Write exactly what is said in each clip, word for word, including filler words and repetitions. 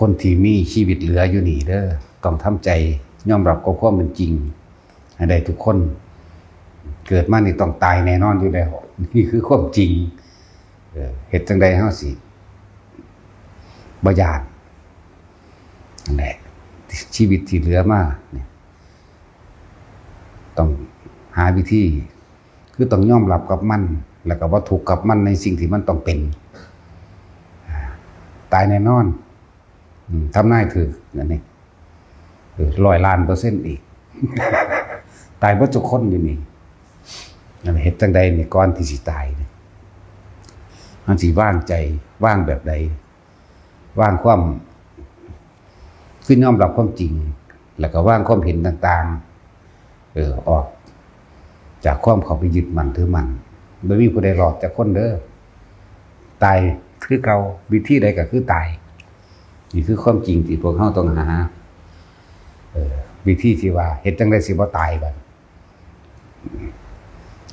คนที่มีชีวิตเหลืออยู่นี่เด้อ ต้องทำใจยอมรับกับความเป็นจริงให้ได้ทุกคน เกิดมานี่ต้องตายแน่นอนอยู่แล้ว นี่คือความจริง เออ เฮ็ดจั่งใดเฮาสิบ่ย้าน นั่นแหละ ชีวิตที่เหลือมาเนี่ย ต้องหาวิธี คือต้องยอมรับกับมัน แล้วก็บ่ทุกข์กับมันในสิ่งที่มันต้องเป็น อ่า ตายแน่นอน อืม ทำนายถืก อันนี้ เออ ร้อยล้านเปอร์เซ็นต์อีก ตายเบิดทุกคนอยู่นี่ นั่นแหละ เฮ็ดจั่งใดนี่ ก่อนที่สิตายนี่ มันสิวางใจ วางแบบใด วางความ คือยอมรับความจริง แล้วก็วางความเห็นต่างๆ เออ ออกจากความเข้าไปยึดมั่นถือมั่น บ่มีผู้ใดรอดจักคนเด้อ ตายคือเก่า วิธีใดก็คือตาย นี่คือความจริงที่พวกเฮาต้องหา เออ วิธีที่ว่าเฮ็ดจั่งใดสิบ่ตายบัด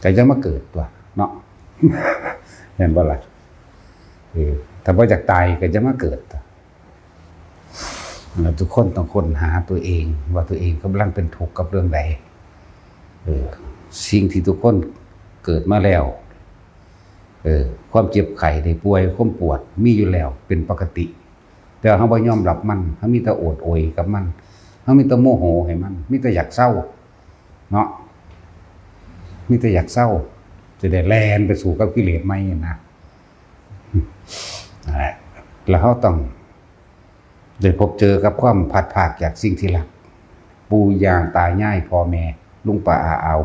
ก็อย่ามาเกิดตั๊วเนาะ แม่นบ่ล่ะ เออ ถ้าบ่อยากตายก็อย่ามาเกิดตั๊ว แล้วทุกคนต้องค้นหาตัวเอง ว่าตัวเองกำลังเป็นทุกข์กับเรื่องใด เออ สิ่งที่ทุกคนเกิดมาแล้ว เออ ความเจ็บไข้ได้ป่วย ความปวดมีอยู่แล้ว เป็นปกติ แต่ว่าเฮาบ่ยอมรับมัน เฮามีแต่โอดโอยกับมัน เฮามีแต่โมโหให้มัน มีแต่อยากเซา เนาะ มีแต่อยากเซา จะได้แล่นไปสู้กับกิเลสใหม่นะ นั่นแหละ แล้วเฮาต้องได้พบเจอกับความพลัดพรากจากสิ่งที่รัก ปู่ย่าตายาย พ่อแม่ ลุงป้าอาอาว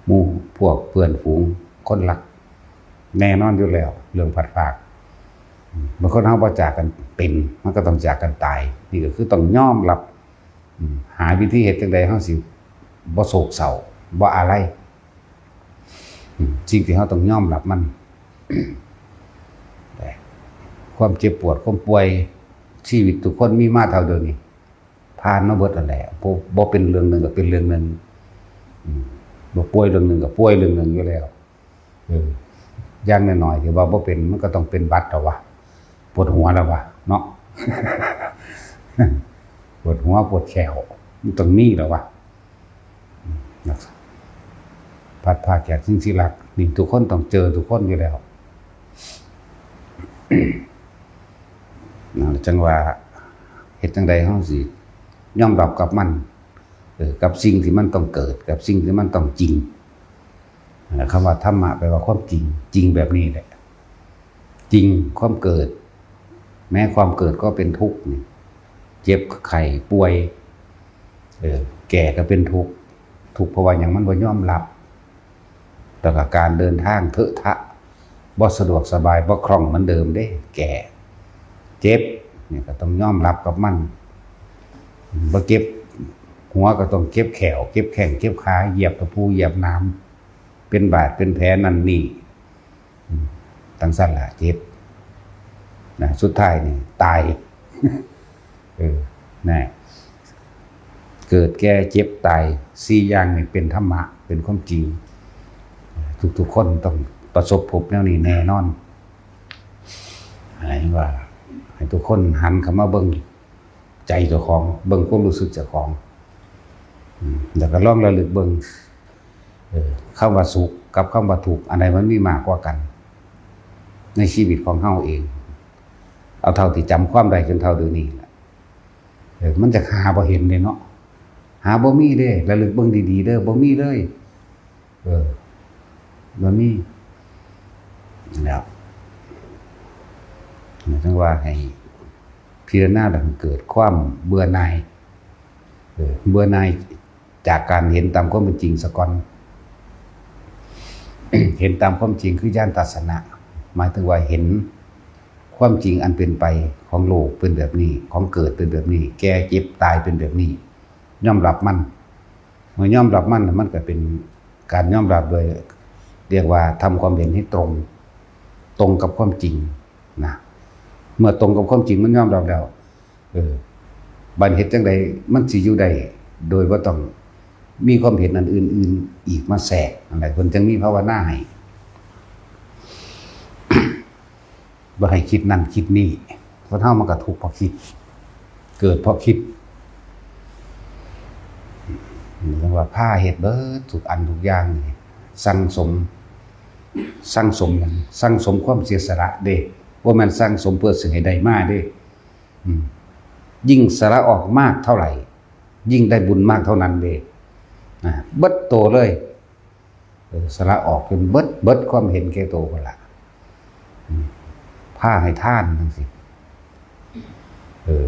หมู่พวกเพื่อนฝูง คนรัก แน่นอนอยู่แล้ว เรื่องพลัดพราก บางคนเฮาบ่จากกันเป็น มันก็ต้องจากกันตาย นี่ก็คือต้องยอมรับ อืม หาวิธีเฮ็ดจั่งใดเฮาสิบ่โศกเศร้า บ่อาลัย อืม สิ่งที่เฮาต้องยอมรับมัน แต่ความเจ็บปวด ความป่วย ชีวิตทุกคนมีมาเท่าเดียวนี้ ผ่านมาเบิดนั่นแหละ บ่ บ่เป็นเรื่องหนึ่งก็เป็นเรื่องหนึ่ง อืม บ่ป่วยเรื่องหนึ่งก็ป่วยเรื่องหนึ่งอยู่แล้ว เออ อย่างน้อยๆ ที่ว่าบ่เป็น มันก็ต้องเป็นหวัดแล้ววะ ปวดหัวแล้ววะ เนาะ ปวดหัวปวดแข้ว มันต้องมีแล้ววะ อืม นะครับ พลัดพรากจากสิ่งที่รัก นี่ทุกคนต้องเจอทุกคนอยู่แล้ว นั่นแหละ จั่งว่า เฮ็ดจั่งใดเฮาสิยอมรับกับมัน เออ กับสิ่งที่มันต้องเกิด กับสิ่งที่มันต้องจริง นั่นแหละ คำว่าธรรมะแปลว่าความจริง จริงแบบนี้แหละ จริงความเกิด แม้ความเกิดก็เป็นทุกข์นี่ เจ็บไข้ป่วย เออ แก่ก็เป็นทุกข์ ทุกข์เพราะว่าหยัง มันบ่ยอมรับ แล้วก็การเดินทางเถอะทะ บ่สะดวกสบาย บ่คล่องเหมือนเดิมเด้ แก่ เจ็บ เนี่ยก็ต้องยอมรับกับมัน บ่เจ็บหัวก็ต้องเจ็บแข้ว เจ็บแข้ง เจ็บขา เหยียบตะปู เหยียบหนาม เป็นบาดเป็นแผลนั่นนี่ อืม จั่งซั้นล่ะ เจ็บ นะ สุดท้ายนี่ตาย เออ นะ เกิด แก่ เจ็บ ตาย สี่อย่างนี่เป็นธรรมะ เป็นความจริง ทุกๆคนต้องประสบพบแนวนี้แน่นอน ให้ว่า ให้ทุกคนหันเข้ามาเบิ่งใจเจ้าของ เบิ่งความรู้สึกเจ้าของ อืม แล้วก็ลองระลึกเบิ่ง เออ คำว่าสุขกับคำว่าทุกข์ อันใดมันมีมากกว่ากัน ในชีวิตของเฮาเอง เอาเท่าที่จำความได้จนเท่าเดี๋ยวนี้แหละ เออ มันจะหาบ่เห็นเลยเนาะ หาบ่มีเด้ ระลึกเบิ่งดีๆ เด้อ บ่มีเลย เออ บ่มี แล้ว จั่งว่าให้พิจารณาแล้วเกิดความเบื่อหน่าย เออ เบื่อหน่ายจากการเห็นตามความเป็นจริงซะก่อน เห็นตามความจริงคือญาณทัศนะ หมายถึงว่าเห็นความจริงอันเป็นไปของโลกเป็นแบบนี้ ของเกิดเป็นแบบนี้ แก่เจ็บตายเป็นแบบนี้ ยอมรับมัน เมื่อยอมรับมัน มันก็เป็นการยอมรับโดย เรียกว่าทำความเห็นให้ตรง ตรงกับความจริงนะ เมื่อตรงกับความจริงมันยอมรับแล้ว เออ บัดเฮ็ดจั่งใดมันสิอยู่ได้ โดยบ่ต้องมีความเห็นอันอื่นๆอีกมาแทรก นั่นแหละ เพิ่นจั่งมีภาวนาให้ บ่ให้คิดนั่นคิดนี่ คนเฮามันก็ทุกข์เพราะคิด เกิดเพราะคิด เรียกว่าพาเฮ็ดเบิดทุกอันทุกอย่างนี่ สั่งสม สั่งสมหยัง สั่งสมความเสียสละเด้ บ่แม่นสั่งสมเพื่อสิให้ได้มาเด้ อืม ยิ่งสละออกมากเท่าไหร่ ยิ่งได้บุญมากเท่านั้นเด้ นะ เบิดโตเลย เออ สละออกจนเบิด เบิดความเห็นแก่โตพุ้นล่ะ อืม พาให้ทานจั่งซี้ เออ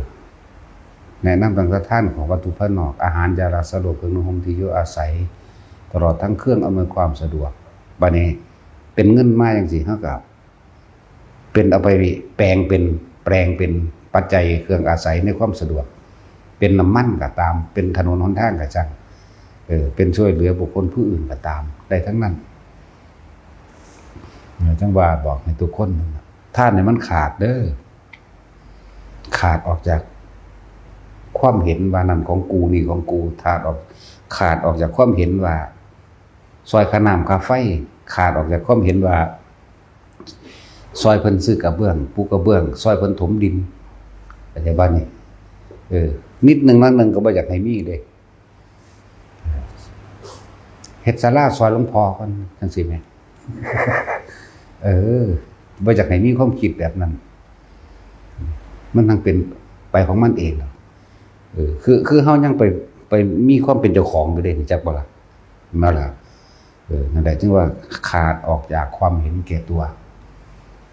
แนะนำตั้งแต่ทานของวัตถุภายนอก อาหาร ยารักษาโรค เครื่องนุ่งห่ม ที่อยู่อาศัย ตลอดทั้งเครื่องอำนวยความสะดวก บัดนี้เป็นเงินมาจั่งซี้ เฮาก็ เป็นเอาไปแปลงเป็น แปลงเป็นปัจจัยเครื่องอาศัยในความสะดวก เป็นน้ำมันก็ตาม เป็นถนนหนทางก็ช่าง เออ เป็นช่วยเหลือบุคคลผู้อื่นก็ตาม ได้ทั้งนั้น เออ จั่งว่าบอกให้ทุกคน ทานเนี่ยมันขาดเด้อ ขาดออกจากความเห็นว่านั่นของกู นี่ของกู ขาดออก ขาดออกจากความเห็นว่า ซอยค่าน้ำค่าไฟ ขาดออกจากความเห็นว่า ซอยเพิ่นซื้อกระเบื้อง ปูกระเบื้อง ซอยเพิ่นถมดิน เข้าใจบ่นี่ เออ นิดหนึ่งน้อยหนึ่งก็บ่อยากให้มีเด้ เฮ็ดศาลาซอยหลวงพ่อก่อน จั่งซี้แหม เออ บ่อยากให้มีความคิดแบบนั้น มันทั้งเป็นไปของมันเอง เออ คือ คือเฮายังไป ไปมีความเป็นเจ้าของอยู่เด้ รู้จักบ่ล่ะ แม่นบ่ล่ะ เออ นั่นแหละ จึงว่าขาดออกจากความเห็นแก่ตัว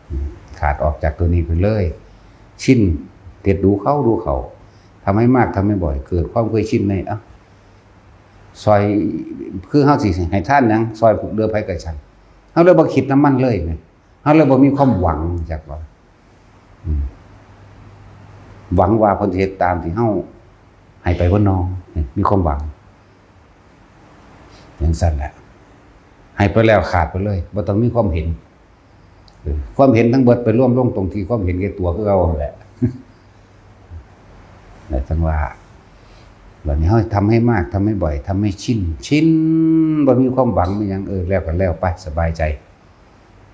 อืม ขาดออกจากตัวนี้ไปเลย ชิน เฮ็ดดูเขา ดูเขา ทำให้มาก ทำให้บ่อย เกิดความเคยชินใน เอ้า ซอย คือเฮาสิให้ทานหยัง ซอยเหลือไผก็ช่าง เฮาเลยบ่คิดนำมันเลยแหม เฮาเลยบ่มีความหวัง จักบ่ อืม หวังว่าเพิ่นสิเฮ็ดตามที่เฮาให้ไปบ่น้อ มีความหวัง จั่งซั้นแหละ ให้ไปแล้วขาดไปเลย บ่ต้องมีความเห็น เออ ความเห็นทั้งเบิดไปรวมลงตรงที่ความเห็นแก่ตัวคือเก่านั่นแหละ แต่จั่งว่า บัดนี้เฮาทำให้มาก ทำให้บ่อย ทำให้ชิน ชิน บ่มีความหวังมีหยัง เออ แล้วก็แล้วไป สบายใจ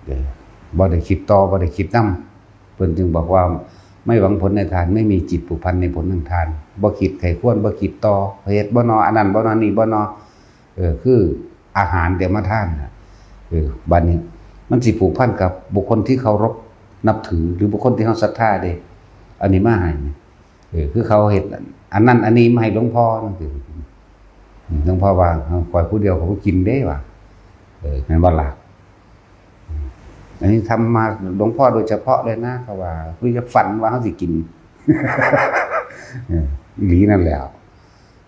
เออ บ่ได้คิดต่อ บ่ได้คิดนำ เพิ่นจึงบอกว่า ไม่หวังผลในทาน ไม่มีจิตผูกพันในผลแห่งทาน บ่คิดใคร่ครวญ บ่คิดต่อ เฮ็ดบ่น้อ อันนั้นบ่น้อ นี่บ่น้อ เออ คืออาหารที่เอามาทานน่ะ เออ บัดนี้มันสิผูกพันกับบุคคลที่เคารพนับถือ หรือบุคคลที่เฮาศรัทธาเด้ อันนี้มาให้นี่ เออ คือเขาเฮ็ดอันนั้นอันนี้มาให้หลวงพ่อจั่งซี้ หลวงพ่อว่า "เอ้า ข้อยผู้เดียวข้อยบ่กินเด้" ว่า เออ แม่นบ่ล่ะ "อันนี้ทำมาหลวงพ่อโดยเฉพาะเลยนะ" เขาว่า "เฮ้ย อย่าฝันว่าเฮาสิกิน" เออ อีหลีนั่นแหละ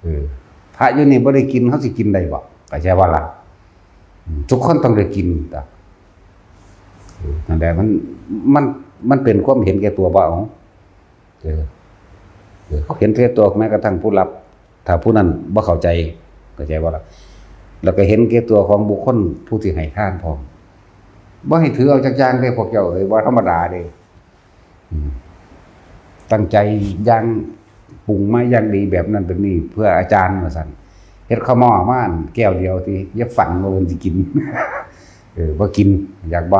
เออ พระอยู่นี่บ่ได้กิน เฮาสิกินได้บ่ เข้าใจบ่ล่ะ อืม ทุกคนต้องได้กินตั๊ะ เออ นั่นแหละ มัน มัน มันเป็นความเห็นแก่ตัวบ่เอา เออ เออ เห็นแก่ตัวแม้กระทั่งผู้รับ ถ้าผู้นั้นบ่เข้าใจ เข้าใจบ่ล่ะ แล้วก็เห็นแก่ตัวของบุคคลผู้ที่ให้ทานพร้อม บ่ให้ถือเอาจักอย่างเด้พวกเจ้าเอ้ย บ่ธรรมดาเด้ อืม ตั้งใจอย่างปรุงมาอย่างดีแบบนั้นแบบนี้ เพื่ออาจารย์ว่าซั่น เฮ็ดข้าวหม้อมาอันแก้วเดียวติ อย่าฝันว่าเพิ่นสิกิน เออ บ่กิน อยากบ่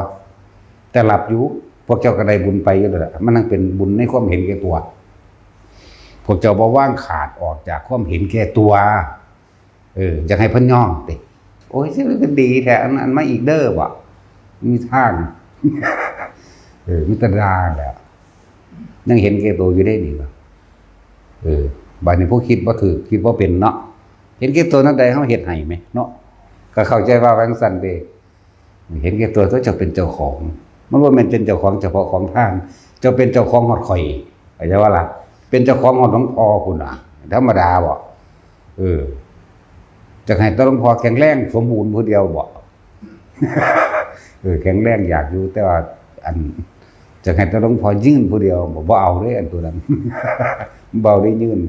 แต่หลับอยู่ พวกเจ้าก็ได้บุญไปอยู่แล้วล่ะ มันนั่งเป็นบุญในความเห็นแก่ตัว พวกเจ้าบ่วางขาดออกจากความเห็นแก่ตัว เออ อยากให้เพิ่นยอมติ "โอ้ย สิเป็นดีแท้ อัน อันมาอีกเด้อ" บ่ มีทาง เออ มีแต่ด่าแหละ ยังเห็นแก่ตัวอยู่ได้นี่บ่ เออ บัดนี้ผู้คิดบ่ถืก คิดบ่เป็นเนาะ เห็นแก่ตัวนั่นใดเฮาเฮ็ดให้แหมเนาะ ก็เข้าใจว่าจั่งซั้นเด้ เห็นแก่ตัวตัวเจ้าเป็นเจ้าของ มันบ่แม่นเป็นเจ้าของเฉพาะของทาน เจ้าเป็นเจ้าของฮอดข้อย เข้าใจบ่ล่ะ เป็นเจ้าของฮอดหลวงพ่อพุ้นน่ะ ธรรมดาบ่ เออ จักให้แต่หลวงพ่อแข็งแรงสมบูรณ์ผู้เดียวบ่ เออ แข็งแรงอยากอยู่ แต่ว่า อัน จักให้แต่หลวงพ่อยืนผู้เดียวบ่ บ่เอาเด้ อันตัวนั้น บ่เอาได้ยืน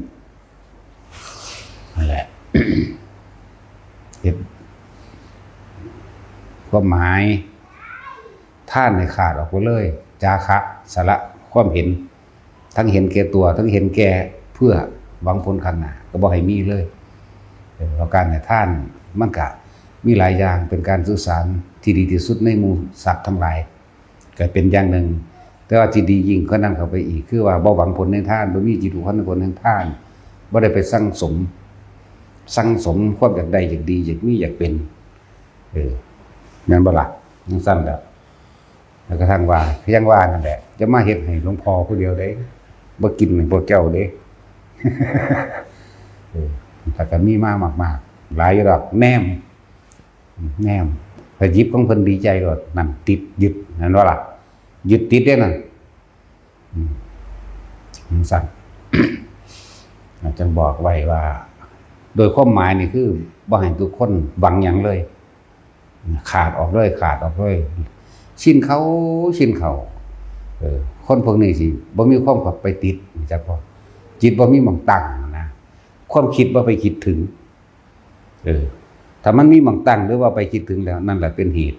นั่นแหละ เฮ็ด ความหมาย ทานให้ขาดออกไปเลย จาคะ สละความเห็น ทั้งเห็นแก่ตัว ทั้งเห็นแก่เพื่อหวังผลข้างหน้า ก็บ่ให้มีเลย เออ แล้วการให้ทานมันก็มีหลายอย่าง เป็นการสื่อสารที่ดีที่สุดในหมู่สัตว์ทั้งหลาย ก็เป็นอย่างหนึ่ง แต่ว่าที่ดียิ่งกว่านั้นเข้าไปอีก คือว่าบ่หวังผลในทาน บ่มีจิตผูกพันในผลแห่งทาน บ่ได้ไปสั่งสม สั่งสมความอยากได้ อยากดี อยากมี อยากเป็น เออ แม่นบ่ล่ะ? จั่งซั้นแหละ แล้วกระทั่งว่า ยังว่านั่นแหละ จะมาเฮ็ดให้หลวงพ่อผู้เดียวเด้ บ่กินให้พวกเจ้าเด้ เออ แต่ก็มีมามากๆ หลายอยู่ดอก แนม แนม ถ้าหยิบของเพิ่นดีใจโลด นั่นติดยึด แม่นบ่ล่ะ? ยึดติดเด้นั่น อืม จั่งซั้น จั่งบอกไว้ว่า โดยความหมายนี่คือบ่ให้ทุกคนหวังหยังเลย ขาดออกเลย ขาดออกเลย สิ้นเขา สิ้นเขา เออ คนพวกนี้สิบ่มีความเข้าไปติด จักบ่ จิตบ่มีหม่องตั้งนะ ความคิดบ่ไปคิดถึง เออ ถ้ามันมีหม่องตั้งหรือว่าไปคิดถึงแล้ว นั่นแหละเป็นเหตุ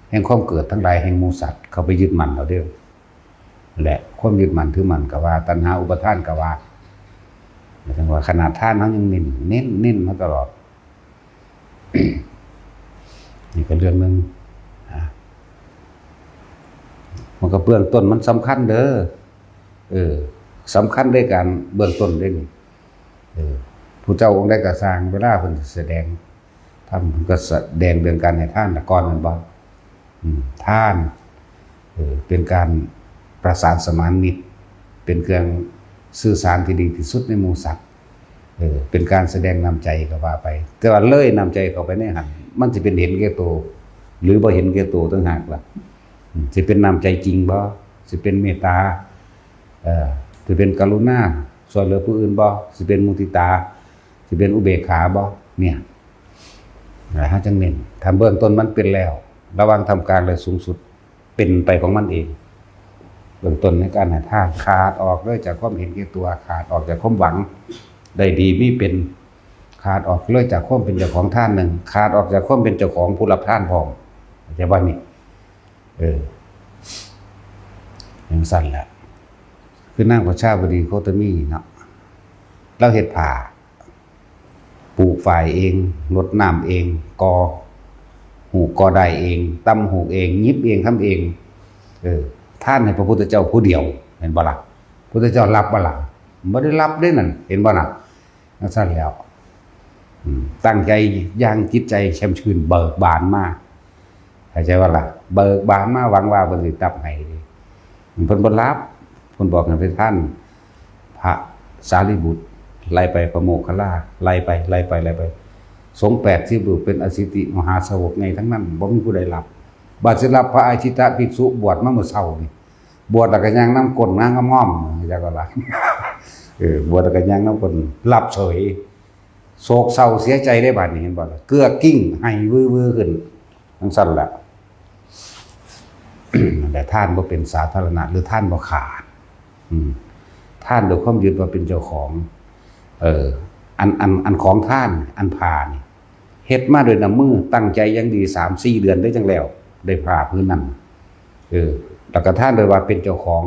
แห่งความเกิดทั้งหลาย แห่งหมู่สัตว์ เข้าไปยึดมั่นเอาเด้อ และความยึดมั่นถือมั่นก็ว่า ตัณหาอุปาทานก็ว่า หมายถึงว่าขนาดทานเฮายังเน้น เน้น เน้นมาตลอด นี่ก็เรื่องหนึ่ง อ่ะ มันก็เบื้องต้นมันสำคัญเด้อ เออ สำคัญด้วยการเบื้องต้นเด้นี่ เออ ผู้เจ้าองค์ใดก็ซ่าง เวลาเพิ่นแสดงธรรม เพิ่นก็แสดงเรื่องการให้ทานละก่อน แม่นบ่? อืม ทาน เออ เป็นการประสานสมานมิตร เป็นเครื่องสื่อสารที่ดีที่สุดในหมู่สัตว์ เออ เป็นการแสดงน้ำใจก็ว่าไป แต่ว่าเลยน้ำใจเข้าไปในหั่น มันสิเป็นเห็นแก่ตัว หรือบ่เห็นแก่ตัวต่างหากล่ะ อืม สิเป็นน้ำใจจริงบ่? สิเป็นเมตตา เอ่อ สิเป็นกรุณา ช่วยเหลือผู้อื่นบ่? สิเป็นมุทิตา สิเป็นอุเบกขาบ่? เนี่ย เฮาจั่งเน้น ถ้าเบื้องต้นมันเป็นแล้ว ระหว่างท่ามกลางและสูงสุด เป็นไปของมันเอง เบื้องต้นในการให้ทาน ขาดออกเลยจากความเห็นแก่ตัว ขาดออกจากความหวังได้ดีมีเป็น ขาดออกเลยจากความเป็นเจ้าของทานหนึ่ง ขาดออกจากความเป็นเจ้าของผู้รับทานพร้อม เข้าใจบ่นี่? เออ จั่งซั้นแหละ คือนางประชาวดีโคตมีเนาะ ลาวเฮ็ดผ้า ปลูกฝ้ายเอง รดน้ำเอง ก่อฮูกก่อด้ายเอง ตำฮูกเอง หยิบเอง ทำเอง เออ ทานให้พระพุทธเจ้าผู้เดียว เห็นบ่ล่ะ? พุทธเจ้ารับบ่ล่ะ? บ่ได้รับเด้นั่น เห็นบ่น่ะ? จั่งซั้นแล้ว อืม ตั้งใจอย่างจิตใจแช่มชื่นเบิกบานมา เข้าใจบ่ล่ะ? เบิกบานมาหวังว่าเพิ่นสิตับให้ เพิ่นบ่รับ เพิ่นบอกให้ไปทานพระสารีบุตร ไล่ไปพระโมคคัลลา ไล่ไป ไล่ไป ไล่ไป สงฆ์แปดสิบรูปเป็นอสิติมหาสาวกไงทั้งนั้น บ่มีผู้ใดรับ บัดสิรับพระอาทิตตภิกษุบวชมาเมื่อเช้านี่ บวชแล้วก็ย่างนำก้นงามๆ จักว่าล่ะ เออ บวชแล้วก็ย่างนำก้น รับเฉย โศกเศร้าเสียใจได้บาดนี้ เห็นบ่ล่ะ? เกือกกิ้ง ไห้วื้อๆ ขึ้น จั่งซั้นล่ะ แต่ทานบ่เป็นสาธารณะ หรือทานบ่ขาด อืม ทานด้วยความยึดว่าเป็นเจ้าของ เออ อัน อัน อันของทาน อันผ้านี่ เฮ็ดมาด้วยน้ำมือ ตั้งใจอย่างดี สามสี่เดือนได้จั่งแล้ว ได้ผ้าผืนนั้น เออ แล้วก็ทานโดยว่าเป็นเจ้าของ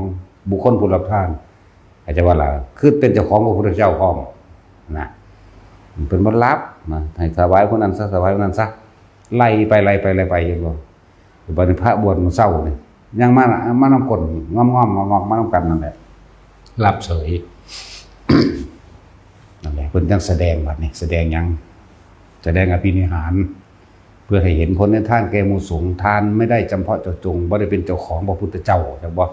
บุคคลผู้รับทาน เข้าใจบ่ล่ะ คือเป็นเจ้าของพระพุทธเจ้าพร้อมนะ เพิ่นบ่รับนะ ให้ถวายผู้นั้นซะ ถวายผู้นั้นซะ ไล่ไป ไล่ไป ไล่ไป เห็นบ่? บัดนี้พระบวชมื้อเช้านี่ ยังมา มานำก้น งอมๆ งอกๆ มานำกันนั่นแหละ รับเฉย นั่นแหละ เพิ่นจั่งแสดงบัดนี้ แสดงหยัง? แสดงอภินิหาร เพื่อให้เห็นผลในทานแก่หมู่สงฆ์ ทานไม่ได้จำเพาะเจาะจง บ่ได้เป็นเจ้าของพระพุทธเจ้า จักบ่?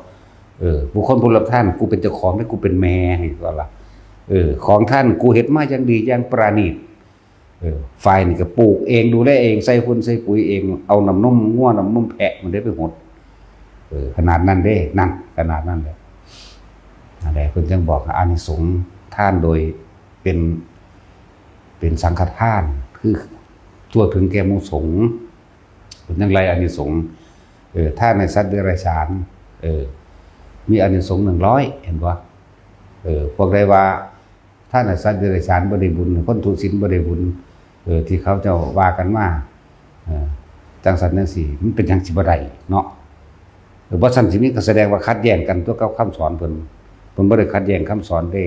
เออ บุคคลผู้รับทาน กูเป็นเจ้าของ และกูเป็นแม่ นี่ก็ละ เออ ของทานกูเฮ็ดมาอย่างดี อย่างประณีต เออ ฝ้ายนี่ก็ปลูกเอง ดูแลเอง ใส่ฝุ่นใส่ปุ๋ยเอง เอาน้ำนมงัวน้ำนมแพะมันได้ไปหด เออ ขนาดนั้นเด้ นั่น ขนาดนั้นเลย นั่นแหละ เพิ่นจั่งบอกอานิสงส์ทานโดยเป็น เป็นสังฆทาน คือทั่วถึงแก่หมู่สงฆ์ เพิ่นจั่งไล่อานิสงส์ เออ ทานให้สัตว์เดรัจฉาน เออ มีอานิสงส์หนึ่งร้อย เห็นบ่? เออ พวกใดว่า ทานให้สัตว์เดรัจฉานบ่ได้บุญ คนทุศีลบ่ได้บุญ เออ ที่เขาเจ้าว่ากันมา เออ จั่งซั้นจั่งซี้ มันเป็นหยังสิบ่ได้เนาะ? เออ บ่ซั้นสิมีก็แสดงว่าขัดแย้งกันตัวกับคำสอนเพิ่น เพิ่นบ่ได้ขัดแย้งคำสอนเด้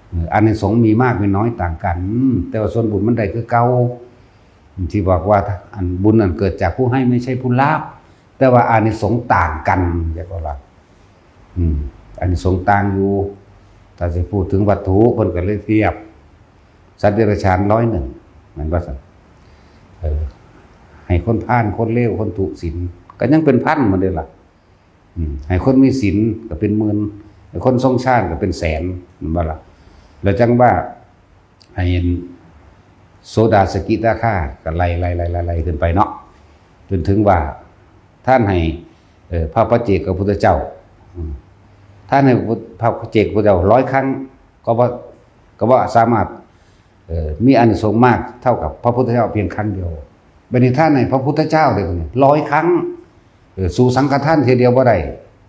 เออ อานิสงส์มีมากมีน้อยต่างกัน แต่ว่าส่วนบุญมันได้คือเก่า ที่บอกว่าอันบุญนั้นเกิดจากผู้ให้ไม่ใช่ผู้รับ แต่ว่าอานิสงส์ต่างกัน เรียกว่า เอ อืม อานิสงส์ต่างอยู่ ถ้าสิพูดถึงวัตถุ เพิ่นก็เลยเทียบ สัตว์เดรัจฉานร้อยหนึ่ง แม่นบ่ซั่น เออ ให้คนพาล คนเลว คนทุศีล ก็ยังเป็นพันหมดเลยล่ะ อืม ให้คนมีศีลก็เป็นหมื่น ให้คนทรงฌานก็เป็นแสน แม่นบ่ล่ะ แล้วจั่งว่า ให้โสดาสกิทาคาก็ไล่ ไล่ ไล่ ไล่ ไล่ขึ้นไปเนาะ จนถึงว่า ท่านให้ เอ่อ พระปัจเจกพุทธเจ้า อืม ท่านให้พระปัจเจกพุทธเจ้าร้อยครั้ง ก็บ่ ก็บ่สามารถ เอ่อ มีอานิสงส์มากเท่ากับพระพุทธเจ้าเพียงครั้งเดียว บัดนี้ท่านให้พระพุทธเจ้าเลยบัดนี้ ร้อยครั้ง เออ สู้สังฆทานเทื่อเดียวบ่ได้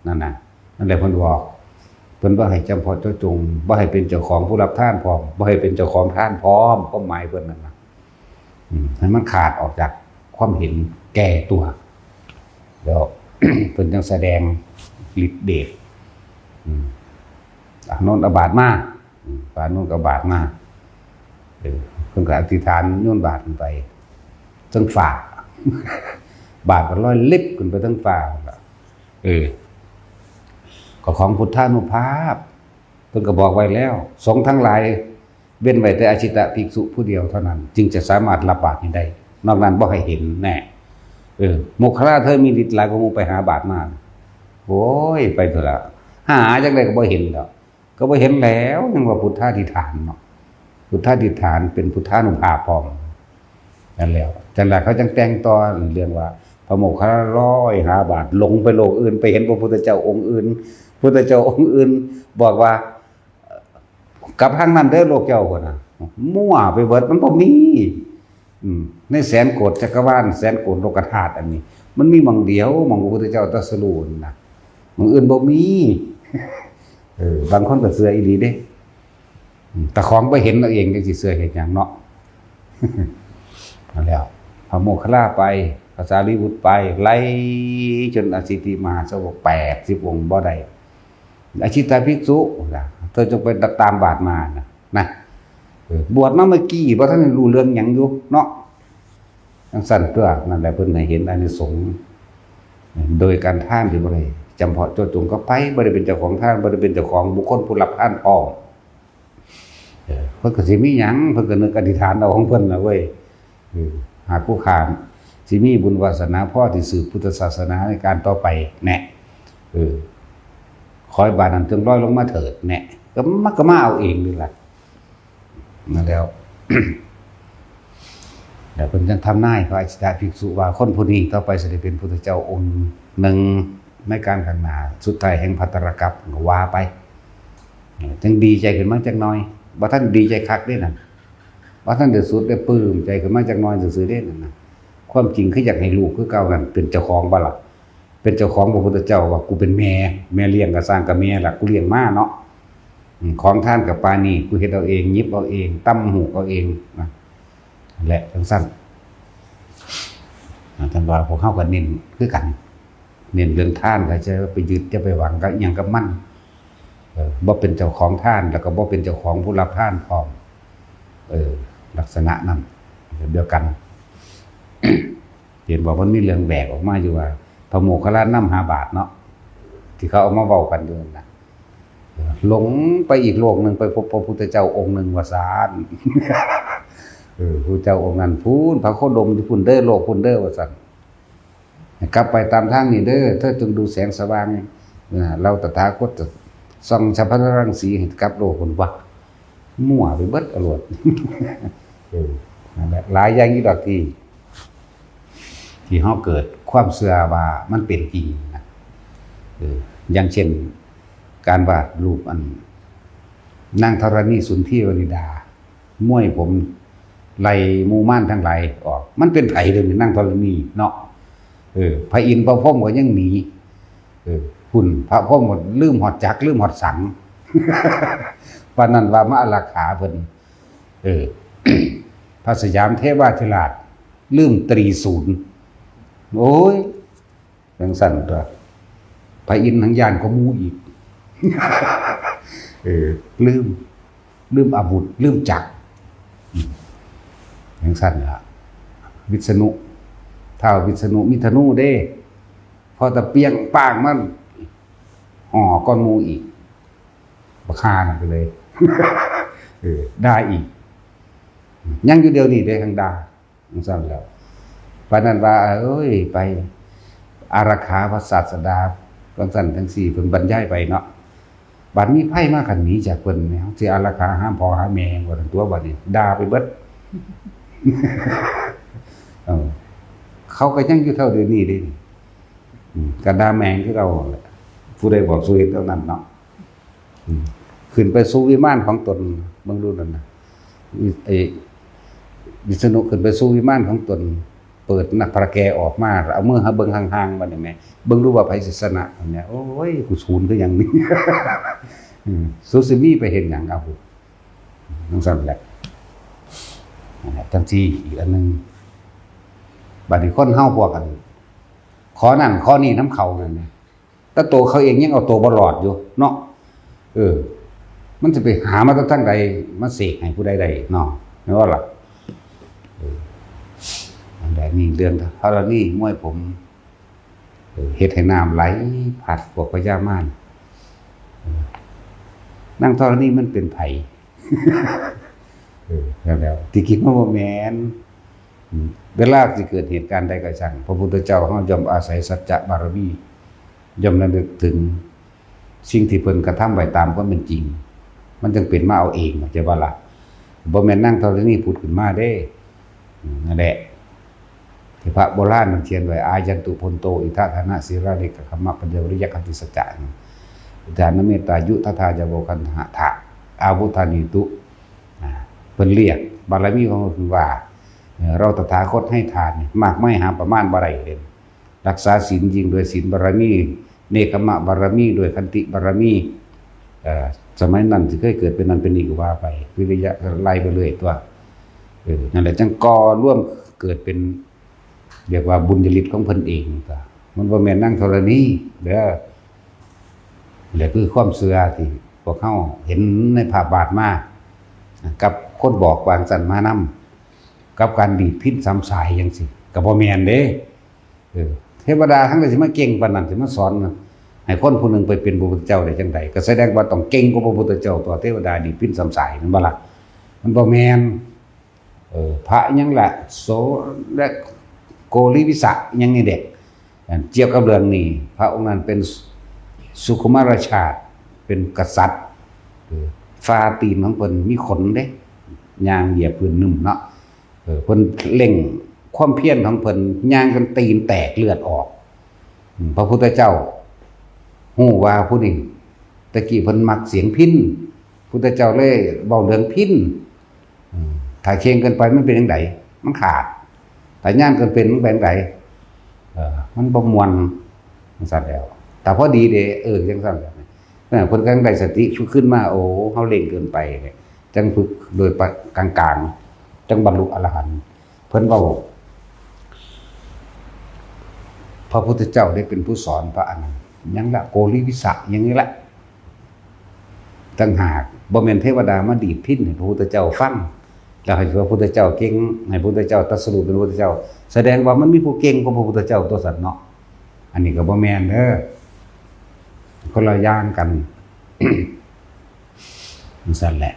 นั่นน่ะ นั่นแหละเพิ่นบอก เพิ่นบ่ให้จำเพาะเจาะจง บ่ให้เป็นเจ้าของผู้รับทานพร้อม บ่ให้เป็นเจ้าของทานพร้อม ความหมายเพิ่นนั่นน่ะ อืม ให้มันขาดออกจากความเห็นแก่ตัว แล้ว เพิ่นจั่งแสดงฤทธิ์เดช อืม อานนท์เอาบาตรมา อืม พระอานนท์ก็เอาบาตรมา เออ เพิ่นก็อธิษฐานโยนบาตรขึ้นไปเทิงฟ้า บาตรก็ลอยลิบขึ้นไปเทิงฟ้า เออ ก็ของพุทธานุภาพ เพิ่นก็บอกไว้แล้ว สงฆ์ทั้งหลาย เว้นไว้แต่อาชิตภิกษุผู้เดียวเท่านั้น จึงจะสามารถรับบาตรนี้ได้ นอกนั้นบ่ให้เห็นแน่ เออ โมคคัลลาเธอมีฤทธิ์หลายกว่าหมู่ ไปหาบาตรมา โอ้ย ไปเถอะละ หาจั่งใดก็บ่เห็นแล้ว ก็บ่เห็นแล้ว ยังว่าพุทธาธิษฐานเนาะ พุทธาธิษฐานเป็นพุทธานุภาพพร้อม นั่นแหละ จั่งใดเขาจั่งแต่งต่อเรื่องว่า พระโมคคัลลาลอยหาบาตร หลงไปโลกอื่น ไปเห็นพระพุทธเจ้าองค์อื่น พุทธเจ้าองค์อื่น บอกว่า กลับทางนั้นเด้อโลกเจ้าพุ่นน่ะ มั่วไปเบิด มันบ่มี อืม ในแสนโกฏจักรวาล แสนโกฏโลกธาตุอันนี้ มันมีหม่องเดียว หม่องพระพุทธเจ้าตรัสรู้นั่นน่ะ หม่องอื่นบ่มี เออ บางคนก็เชื่ออีหลีเด้ อืม แต่ของบ่เห็นเอาเองจั่งสิเชื่อเฮ็ดหยังเนาะ นั่นแหล้ว พระโมคคัลลาไป พระสารีบุตรไป ไล่จนอสิทธิมหาสาวกแปดสิบองค์บ่ได้ อาชิตภิกษุนะ เธอจงไปตามบาตรมานะ นะ เออ บวชมาเมื่อกี้ บ่ทันได้รู้เรื่องหยังอยู่เนาะ จั่งซั่นตัว นั่นแหละเพิ่นให้เห็นอานิสงส์ โดยการทานที่บ่ได้จำเพาะเจาะจงเข้าไป บ่ได้เป็นเจ้าของทาน บ่ได้เป็นเจ้าของบุคคลผู้รับทานพร้อม เออ เพิ่นก็สิมีหยัง เพิ่นก็นึกอธิษฐานเอาของเพิ่นน่ะเว้ย เออ หากผู้ข้าสิมีบุญวาสนาพอที่สืบพุทธศาสนาในการต่อไปแน่ เออ ขอให้บาตรนั้นจงลอยลงมาเถิดแน่ ก็มา ก็มาเอาเองนี่ล่ะ นั่นแล้ว แล้วเพิ่นจั่งทำนายพระอาชิตภิกษุว่า คนผู้นี้ต่อไปสิได้เป็นพุทธเจ้าองค์หนึ่งในการข้างหน้า สุดท้ายแห่งภัทรกัปปะ ก็ว่าไป เออ จั่งดีใจขึ้นมาจักหน่อย บ่ทันดีใจคักเด้นั่น บ่ทันได้สุดได้ปลื้มใจขึ้นมาจักหน่อยซื่อๆเด้นั่นน่ะ ความจริงคืออยากให้ลูกคือเก่านั่นเป็นเจ้าของบ่ล่ะ เป็นเจ้าของพระพุทธเจ้า ว่ากูเป็นแม่ แม่เลี้ยงก็ซ่างกับแม่ล่ะ กูเลี้ยงมาเนาะ อืม ของทานกับปานนี้ กูเฮ็ดเอาเอง หยิบเอาเอง ตำหูกเอาเองนะ นั่นแหละ จั่งซั่น อ่า ท่านว่าพวกเฮาก็เน้นคือกัน เน้นเรื่องทาน ก็จะไปยึด จะไปหวังกับอิหยังกับมัน เออ บ่เป็นเจ้าของทาน แล้วก็บ่เป็นเจ้าของผู้รับทานพร้อม เออ ลักษณะนั้น แบบเดียวกัน เห็นบอกมันมีเรื่องแปลกออกมาอยู่ว่า พระโมคคัลลานำหาบาตรเนาะ ที่เขาเอามาเว้ากันอยู่นั่นน่ะ หลงไปอีกโลกหนึ่ง ไปพบพระพุทธเจ้าองค์หนึ่งว่าซาน เออ พระเจ้าองค์นั้นพู้น พระโคดมอยู่พู้นเด้อ โลกพู้นเด้อ ว่าซั่น ให้กลับไปตามทางนี้เด้อ เธอจงดูแสงสว่าง อ่า เราตถาคตจะส่องฉัพพะรังสีให้กลับโลกพู้นวะ มั่วไปเบิดอรวด เออ นั่นแหละ หลายอย่างอีกดอกที่ ที่เฮาเกิดความเชื่อว่ามันเป็นจริงนะ เออ อย่างเช่น การวาดรูปอัน นางธรณีสุนทรีวนิดา มวยผมไล่หมู่มารทั้งหลายออก มันเป็นไผเด้นี่ นางธรณีเนาะ เออ พระอินทร์พระพรหมก็ยังหนี เออ พุ้น พระพรหมก็ลืมฮอดจักร ลืมฮอดสัง ปานนั้นว่ามาอารักขาเพิ่น เออ พระสยามเทวาธิราช ลืมตรีศูนย์ โอ้ย จั่งซั่นตัว พระอินทร์ทั้งย้านกว่าหมู่อีก เออ ลืม ลืมอาวุธ ลืมจักร อืม จั่งซั่นล่ะ วิษณุ ท้าววิษณุมีธนูเด้ พอตะเปียงป้างมัน ห่อก้อนหมู่อีก บักห่านั่นก็เลย เออด่าอีก ยังอยู่เดี๋ยวนี้เด้ ทั้งด่าจั่งซั่นแหล้ว ปานนั้นว่า เอ้ย ไปอารักขาพระศาสดา จั่งซั่นจั่งซี้ เพิ่นบรรยายไปเนาะ บัดมีไผมา คันหนีจากเพิ่นนี่ เฮาสิอารักขาหาพ่อหาแม่ว่าซั่นตั๊ว บัดนี้ด่าไปเบิด เออ เขาก็ยังอยู่เท่าเดี๋ยวนี้เด้ อืม ก็ด่าแม่งคือเก่าแหละ ผู้ใดบอกสู้เฮ็ดเท่านั้นเนาะ อืม ขึ้นไปสู่วิมานของตน เบิ่งดูนั่นน่ะ วิ- เอ้ย วิษณุขึ้นไปสู่วิมานของตน เปิดหน้าผาแกออกมา เอามือหาเบิ่งห่างๆ บัดนี้แหม เบิ่งดูว่าไผสิชนะ อันเนี้ย โอ้ย กูศูนย์คือหยังนี่ อืม สุสิมีไปเห็นหยัง เอา จั่งซั่นแหละ นั่นแหละ จั่งซี่อีกอันหนึ่ง บัดนี้คนเฮาพวกกัน ขอนั่นขอนี่นำเขานั่นนะ แต่ตัวเขาเองยังเอาตัวบ่รอดอยู่เนาะ เออ มันจะไปหามาจากทางใด มาเสกให้ผู้ใดได้เนาะ แม่นบ่ล่ะ เออ อันใดนี่เรื่องธรณีมวยผม เออ เฮ็ดให้น้ำไหลพัดพวกพญามาร เออ นางธรณีมันเป็นไผ เออ แล้ว แล้ว ที่จริงมันบ่แม่น อืม เวลาสิเกิดเหตุการณ์ใดก็ช่าง พระพุทธเจ้าเฮาย่อมอาศัยสัจจะบารมี ย่อมระลึกถึงสิ่งที่เพิ่นกระทำไว้ตามความเป็นจริง มันจั่งเป็นมาเอาเอง เข้าใจบ่ล่ะ บ่แม่นนางธรณีผุดขึ้นมาเด้ อืม นั่นแหละ ที่พระโบราณมันเขียนไว้ อายันตุพลโต อิทธาทานะสีลานิกขมะปัญญาวิริยะขันติสัจจะ อุทานะเมตตายุทธาทาจาโวคันหะทะ อาวุธานีตุ อ่า เพิ่นเรียกบารมีของเพิ่นว่า เอ่อ เราตถาคตให้ทานนี่มากมายหาประมาณบ่ได้เลย รักษาศีลยิ่งด้วยศีลบารมี เนกขมะบารมี ด้วยขันติบารมี เอ่อ สมัยนั้นสิเคยเกิดเป็นนั่นเป็นนี่ก็ว่าไป วิริยะไล่ไปเรื่อยตั๊ว เออ นั่นแหละจั่งก่อร่วมเกิดเป็น เรียกว่าบุญญาฤทธิ์ของเพิ่นเองตั๊ว มันบ่แม่นนางธรณีเด้อ และคือความเชื่อที่พวกเฮาเห็นในภาพวาดมา กับคนบอกวางสันมานำ กับการดีดพิณสามสายจั่งซี้ ก็บ่แม่นเด้ เออ เทวดาทั้งหลายสิมาเก่งปานนั้น สิมาสอนให้คนผู้หนึ่งไปเป็นพระพุทธเจ้าได้จั่งใด ก็แสดงว่าต้องเก่งกว่าพระพุทธเจ้าตั๊ว เทวดาดีดพิณสามสาย แม่นบ่ล่ะ มันบ่แม่น เออ พระหยังล่ะ โส และโกริวิสะหยังนี่เด้ อันเกี่ยวกับเรื่องนี้ พระองค์นั้นเป็นสุขุมารชาติ เป็นกษัตริย์ เออ ฝ่าตีนของเพิ่นมีขนเด้ ย่างเหยียบพื้นนุ่มเนาะ เออ เพิ่นเร่งความเพียรของเพิ่น ย่างจนตีนแตกเลือดออก อืม พระพุทธเจ้าฮู้ว่าผู้นี้ ตะกี้เพิ่นมักเสียงพิณ พุทธเจ้าเลยเว้าเรื่องพิณ อืม ถ้าเข่งเกินไปมันเป็นจั่งใด มันขาด ถ้าย่านเกินไปมันเป็นจั่งใด เออ มันบ่ม่วน จั่งซั่นแหล้ว แต่พอดีเด้ เออ จั่งซั่นแหละ เออ เพิ่นก็ได้สติขึ้นมา โอ้ เฮาเร่งเกินไปเนี่ย จั่งฝึกโดยปะ- กลางๆ จั่งบรรลุอรหันต์ เพิ่นเว้า พระพุทธเจ้าได้เป็นผู้สอนพระอานนท์ หยังละ โกริวิสะหยังนี่ละ ต่างหาก บ่แม่นเทวดามาดีดพิณให้พระพุทธเจ้าฟัง แล้วให้พระพุทธเจ้าเก่ง ให้พระพุทธเจ้าตรัสรู้เป็นพระพุทธเจ้า แสดงว่ามันมีผู้เก่งกว่าพระพุทธเจ้าตั๊วซั่นเนาะ อันนี้ก็บ่แม่นเด้อ คนละอย่างกัน จั่งซั่นแหละ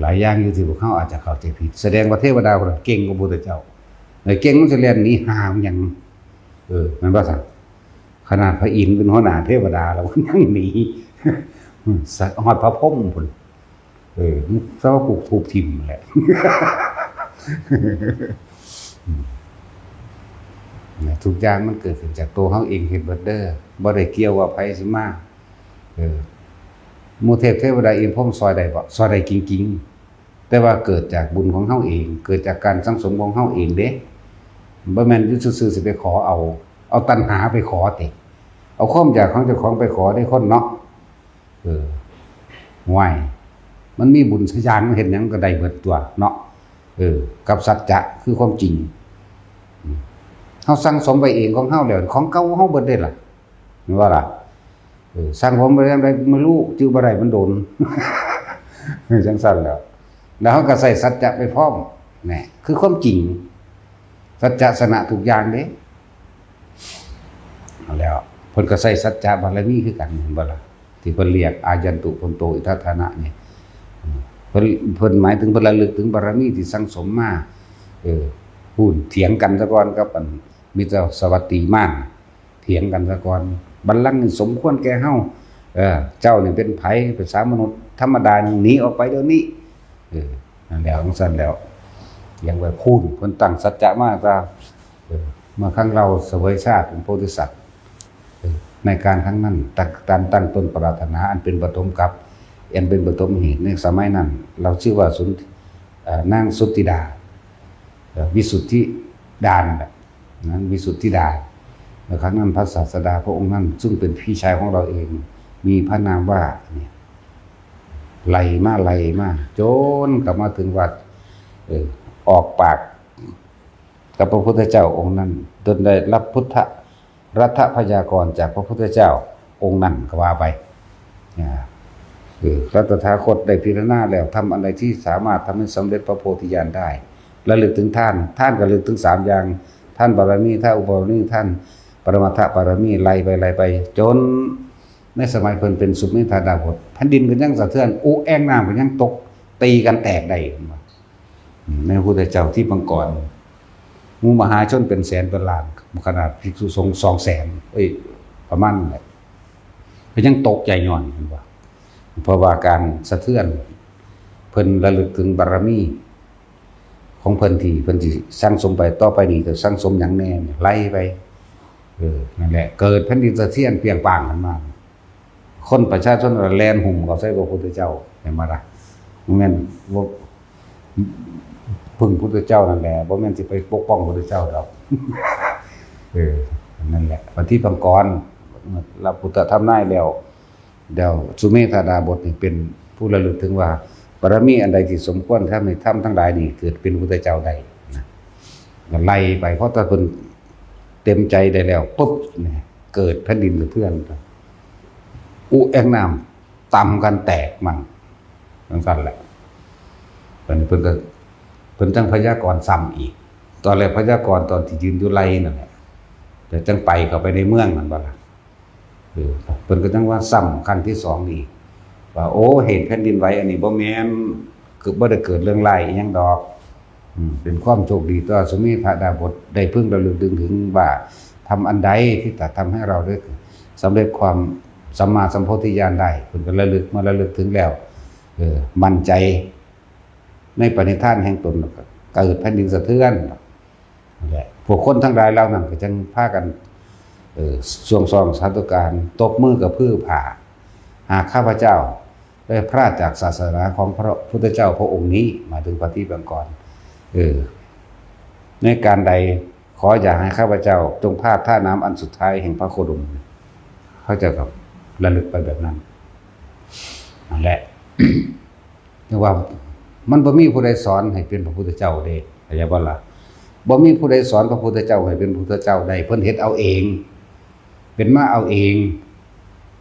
หลายอย่างอยู่ที่พวกเขาอาจจะเข้าใจผิด แสดงว่าเทวดาคนนั้นเก่งกว่าพระพุทธเจ้า แล้วเก่งมันสิแล่นหนีห่าหยัง เออ แม่นบ่ซั่น ขนาดพระอินทร์เป็นหัวหน้าเทวดาแล้วมันยังหนี อืม ฮอดพระพรหมพุ้น เออ มันซะว่าปลูกธูปถิ่มแหละ อืม ทุกอย่างมันเกิดขึ้นจากตัวเฮาเอง เฮ็ดเบิดเด้อ บ่ได้เกี่ยวว่าไผสิมา เออ หมู่เทพเทวดาอินทร์พรหมซอยได้บ่ ซอยได้จริงๆ แต่ว่าเกิดจากบุญของเฮาเอง เกิดจากการสั่งสมของเฮาเองเด้ บ่แม่นอยู่ซื่อๆ สิไปขอเอา เอาตัณหาไปขอติ เอาความอยากของเจ้าของไปขอเด้คนเนาะ เออ ห่วย มันมีบุญสักอย่าง มันเฮ็ดหยังก็ได้เบิดตั๊วเนาะ เออ กับสัจจะคือความจริง อืม เฮาสั่งสมไว้เองของเฮาแล้ว ของเก่าเฮาเบิดเด้ล่ะ แม่นบ่ล่ะ เออ สั่งผมไปจั่งใดไม่รู้ จื่อบ่ได้มันโดน จั่งซั่นแหล้ว แล้วเฮาก็ใช้สัจจะไปพร้อม แหน่ คือความจริง สัจจะชนะทุกอย่างเด้ เอาแล้ว เพิ่นก็ใช้สัจจะบารมีคือกัน แม่นบ่ล่ะ ที่เพิ่นเรียกอายันตุพันโตอิทัฏฐานะนี่ เพิ่น เพิ่นหมายถึงเพิ่นระลึกถึงบารมีที่สั่งสมมา เออ พู้นเถียงกันซะก่อนกับอันมิตรสวัตตีมาน เถียงกันซะก่อน บัลลังก์นี่สมควรแก่เฮา เออ เจ้านี่เป็นไผ เป็นสามัญมนุษย์ธรรมดานี่ หนีออกไปเดี๋ยวนี้ เออ นั่นแหละ จั่งซั้นแล้ว เถียงไว้พู้น เพิ่นตั้งสัจจะมาตรา เออ เมื่อครั้งเราเสวยชาติเป็นโพธิสัตว์ เออ ในการครั้งนั้น ตั้ง การตั้งต้นปรารถนาอันเป็นปฐมกัป อันเป็นปฐมเหตุ ในสมัยนั้น เราชื่อว่าสุน เอ่อ นางสุทธิดา เอ่อ วิสุทธิดานั่นแหละ นั้นวิสุทธิดา แล้วครั้งนั้นพระศาสดาพระองค์นั้น ซึ่งเป็นพี่ชายของเราเอง มีพระนามว่าเนี่ย ไล่มา ไล่มา จนกลับมาถึงว่า เออ ออกปากกับพระพุทธเจ้าองค์นั้น จนได้รับพุทธรัตถพยากรณ์จากพระพุทธเจ้าองค์นั้นก็ว่าไป อ่า คือพระตถาคตได้พิจารณาแล้ว ทำอันใดที่สามารถทำให้สำเร็จพระโพธิญาณได้ ระลึกถึงทาน ทานก็ระลึกถึงสามอย่าง ทานบารมี ทานอุปบารมี ทานปรมัตถบารมี ไล่ไป ไล่ไป จนในสมัยเพิ่นเป็นสุเมธาดาบส แผ่นดินก็ยังสะเทือน อุแอ่งน้ำก็ยังตก ตีกันแตกได้ ในพระพุทธเจ้าที่ปางก่อน หมู่มหาชนเป็นแสนเป็นล้าน ขนาดภิกษุสงฆ์สองแสน เอ้ย ประมาณนั้นแหละ ก็ยังตกใจย้อน เห็นบ่ เพราะว่าการสะเทือน เพิ่นระลึกถึงบารมีของเพิ่นที่เพิ่นสิสั่งสมไป ต่อไปนี้จะสั่งสมหยังแน่เนี่ยไล่ไป เออ นั่นแหละ เกิดแผ่นดินสะเทือนเปรียงป้างขึ้นมา คนประชาชนแล่นหุ่มเข้าใส่พระพุทธเจ้า เห็นบ่ล่ะ บ่แม่นว่าพึ่งพุทธเจ้านั่นแหละ บ่แม่นสิไปปกป้องพุทธเจ้าดอก เออ นั่นแหละ ปฏิปังกร รับพุทธธรรมนายแล้ว เดี๋ยวสุเมธาดาบสนี่เป็นผู้ระลึกถึงว่า บารมีอันใดที่สมควรทำให้ทำทั้งหลายนี่เกิดเป็นพุทธเจ้าได้นะ ก็ไล่ไป เพราะถ้าเพิ่นเต็มใจได้แล้วปุ๊บเนี่ย เกิดแผ่นดินสะเทือน อุแอ่งน้ำต่ำกันแตกมั่ง จั่งซั้นแหละ บัดนี้เพิ่นก็ เพิ่นจั่งพยากรณ์ซ้ำอีก ตอนแรกพยากรณ์ตอนที่ยืนอยู่ไล่นั่นแหละ แต่จั่งไปเข้าไปในเมืองนั่นบ่ล่ะ เออ เพิ่นก็จั่งว่าซ้ำครั้งที่สองอีก ว่า โอ้ เหตุแผ่นดินไหวอันนี้บ่แม่น คือบ่ได้เกิดเรื่องร้ายอิหยังดอก อืม เป็นความโชคดีต่อสุเมธาดาบส ได้พึงระลึกนึกถึงว่าทำอันใดที่จะทำให้เราได้สำเร็จความสัมมาสัมโพธิญาณได้ เพิ่นก็ระลึก มาระลึกถึงแล้ว เออ มั่นใจในปณิธานแห่งตน แล้วก็เกิดแผ่นดินสะเทือน นั่นแหละ พวกคนทั้งหลายเหล่านั้นก็จั่งพากัน เออ สวงซองสาธุการ ตบมือกระพือผ้า หากข้าพเจ้าได้พลาดจากศาสนาของพระพุทธเจ้าพระองค์นี้ หมายถึงปฏิปังกร เออ ในการใดขออย่าให้ข้าพเจ้าจงพลาดท่าน้ำอันสุดท้ายแห่งพระโคดม เขาเจ้าก็ระลึกไปแบบนั้น นั่นแหละ แต่ว่ามันบ่มีผู้ใดสอนให้เป็นพระพุทธเจ้าเด้ เข้าใจบ่ล่ะ บ่มีผู้ใดสอนพระพุทธเจ้าให้เป็นพุทธเจ้าได้ เพิ่นเฮ็ดเอาเอง เป็นมาเอาเอง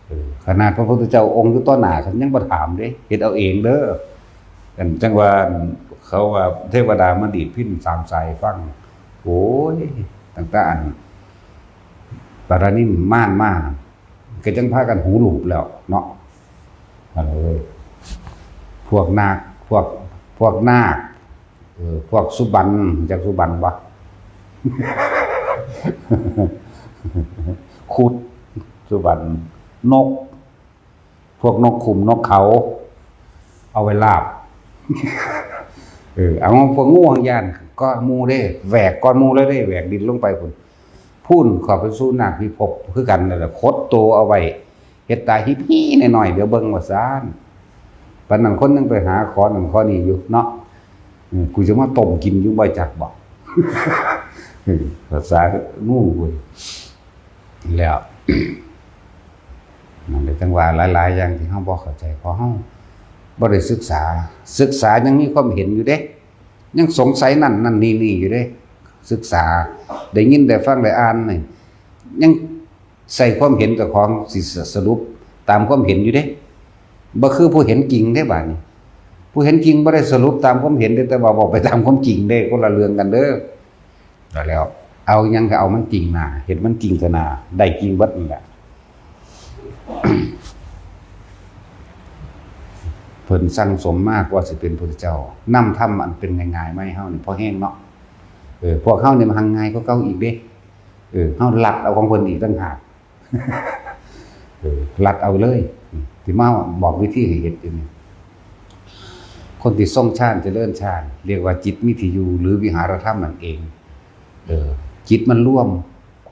เออ ขนาดพระพุทธเจ้าองค์อยู่ต่อหน้า เพิ่นยังบ่ถามเด้ เฮ็ดเอาเองเด้อ กันจั่งว่าเขาว่าเทวดามาดีดพิณสามสายฟัง โอ้ย ตั้งแต่อัน ปารานิมมานมา ก็จั่งพากันหูลูบแล้วเนาะ เออ พวกนาค พวก พวกนาค เออ พวกสุบรรณ จักสุบรรณบ่ คุด สุบรรณ นก พวกนกขุมนกเขา เอาไว้ลาบ เออ เอาพวกงูหางย่านก็หมู่เด้ แหวกก่อนหมู่เลยเด้ แหวกดินลงไปพุ้น พุ้นเข้าไปสู่นาคพิภพคือกันนั่นแหละ ขดตัวเอาไว้ เฮ็ดตาฮิปฮีน้อยๆ เดี๋ยวเบิ่งว่าซ่าน ปานนั้นคนยังไปหาขอนั่นขอนี่อยู่เนาะ อืม กูจะมาต้มกินอยู่บ่จักบ่ เออ ภาษางูเว้ย แล้ว นั่นเลยจั่งว่าหลายๆ อย่างที่เฮาบ่เข้าใจ เพราะเฮาบ่ได้ศึกษา ศึกษายังมีความเห็นอยู่เด้ ยังสงสัยนั่นนั่นนี่นี่อยู่เด้ ศึกษา ได้ยินได้ฟังได้อ่านนี่ ยังใส่ความเห็นเจ้าของสิสรุปตามความเห็นอยู่เด้ บ่คือผู้เห็นจริงเด้บาดนี้ ผู้เห็นจริงบ่ได้สรุปตามความเห็นเด้ แต่ว่าบอกไปตามความจริงเด้ คนละเรื่องกันเด้อ แล้ว เอาหยังก็เอามันจริงหน้า เฮ็ดมันจริงเถอะหน้า ได้จริงเบิดนั่นแหละ เพิ่นสั่งสมมากว่าสิเป็นพุทธเจ้า นำธรรมอันเป็นง่ายๆมาให้เฮานี่พอแฮงเนาะ เออ พวกเฮานี่มันหังง่ายกว่าเก่าอีกเด้ เออ เฮาลัดเอาของเพิ่นอีกต่างหาก เออ ลัดเอาเลย ที่มาบอกวิธีให้เฮ็ดอยู่นี่ คนที่ทรงฌานเจริญฌาน เรียกว่าจิตมีที่อยู่ หรือวิหารธรรมนั่นเอง เออ จิตมันรวม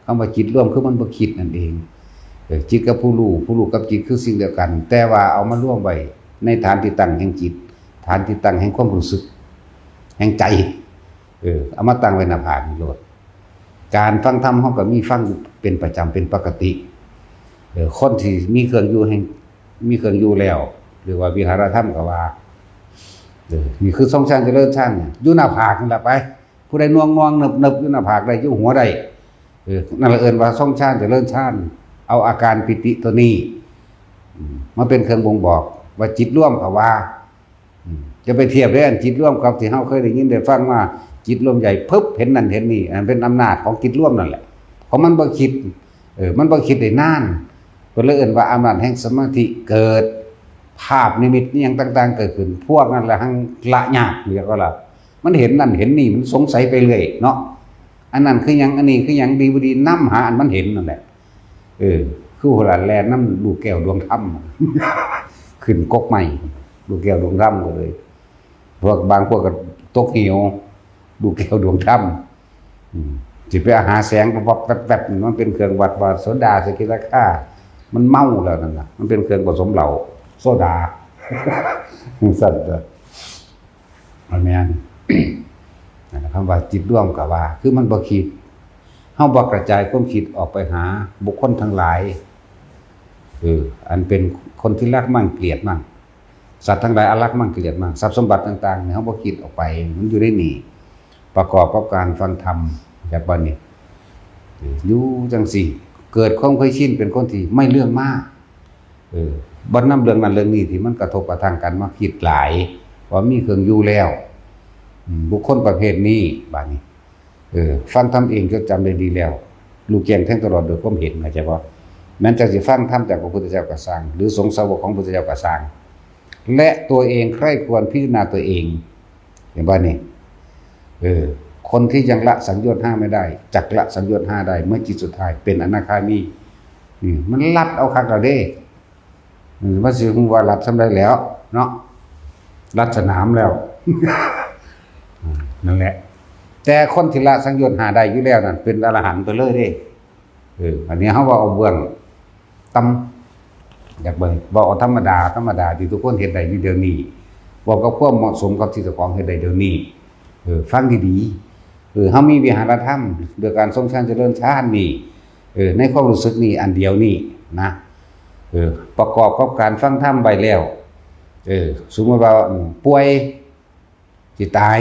คำว่าจิตรวมคือมันบ่คิดนั่นเอง เออ จิตกับผู้รู้ ผู้รู้กับจิตคือสิ่งเดียวกัน แต่ว่าเอามารวมไว้ในฐานที่ตั้งแห่งจิต ฐานที่ตั้งแห่งความรู้สึก แห่งใจ เออ เอามาตั้งไว้หน้าผากนี่โลด การฟังธรรมเฮาก็มีฟังเป็นประจำเป็นปกติ เออ คนที่มีเครื่องอยู่แห่ง มีเครื่องอยู่แล้ว เรียกว่าวิหารธรรมก็ว่า เออ นี่คือทรงฌานเจริญฌานเนี่ย อยู่หน้าผากนั่นแหละไป ผู้ใดหน่วงๆ เนิบๆ อยู่หน้าผากได้ อยู่หัวได้ เออ นั่นละเอิ้นว่าทรงฌานเจริญฌาน เอาอาการปีติตัวนี้ อืม มาเป็นเครื่องบ่งบอกว่าจิตรวมเขาว่า อืม จะไปเทียบได้อันจิตรวมกับที่เฮาเคยได้ยินได้ฟังมา จิตรวมใหญ่ปึ๊บ เห็นนั่นเห็นนี่ อันเป็นอำนาจของจิตรวมนั่นแหละ เพราะมันบ่คิด เออ มันบ่คิดได้นาน เพิ่นเลยเอิ้นว่าอำนาจแห่งสมาธิเกิด ภาพนิมิตอิหยังต่างๆ เกิดขึ้น พวกนั้นละหังละยาก เรียกว่าละ มันเห็นนั่นเห็นนี่ มันสงสัยไปเรื่อยเนาะ อันนั้นคือหยัง อันนี้คือหยัง ดีบ่ดี นำหาอันมันเห็นนั่นแหละ เออ คือหัวหลานแลนนำลูกแก้วดวงธรรม ขึ้นกกไม้ ลูกแก้วดวงธรรมก็เลย พวกบางพวกก็ตกเหว ลูกแก้วดวงธรรม อืม สิไปหาแสงวับๆ แวบๆ มันเป็นเครื่องวัดว่าโสดา สกิทาคา มันเมาแล้วนั่นน่ะ มันเป็นเครื่องผสมเหล้า โซดา สั่นเด้อ บ่แม่น นั่นล่ะ คำว่าจิตรวมก็ว่า คือมันบ่คิด เฮาบ่กระจายความคิดออกไปหาบุคคลทั้งหลาย เออ อันเป็นคนที่รักมั่งเกลียดมั่ง สัตว์ทั้งหลายอันรักมั่งเกลียดมั่ง ทรัพย์สมบัติต่างๆ เนี่ย เฮาบ่คิดออกไป มันอยู่ในนี่ ประกอบกับการฟังธรรม แบบว่านี่ เออ อยู่จังซี่ เกิดความเคยชินเป็นคนที่ไม่เรื่องมาก เออ บ่นำเรื่องนั้นเรื่องนี้ที่มันกระทบกระทั่งกันมาคิดหลาย ว่ามีเครื่องอยู่แล้ว อืม บุคคลประเภทนี้ บาดนี้ เออ ฟังธรรมเองจดจำได้ดีแล้ว รู้แจ้งแทงตลอดโดยความเห็น เข้าใจบ่ แม้นจักสิฟังธรรมจากพระพุทธเจ้าก็ซ่าง หรือสงฆ์สาวกของพระพุทธเจ้าก็ซ่าง และตัวเองใคร่ครวญพิจารณาตัวเอง เห็นบ่นี่ เออ คนที่ยังละสังโยชน์ห้าไม่ได้ จักละสังโยชน์ห้าได้ เมื่อจิตสุดท้ายเป็นอนาคามี นี่มันลัดเอาคักเอาเด้ อืม มันสิฮู้ว่าลัดส่ำใดแล้วเนาะ ลัดสนามแล้ว อืม นั่นแหละ แต่คนที่ละสังโยชน์ห้าได้อยู่แล้วนั่น เป็นอรหันต์ไปเลยเด้ เออ อันนี้เฮาว่าเอาเบื้องต่ำ อยากเบิ่ง เว้าเอาธรรมดา ธรรมดาที่ทุกคนเฮ็ดได้อยู่เดี๋ยวนี้ เว้ากับความเหมาะสมกับที่เจ้าของเฮ็ดได้เดี๋ยวนี้ เออ ฟังดีๆ เออ เฮามีวิหารธรรม โดยการทรงฌานเจริญฌานนี่ เออ ในความรู้สึกนี่อันเดียวนี่นะ เออ ประกอบกับการฟังธรรมไปแล้ว เออ สมมติว่า อืม ป่วย สิตาย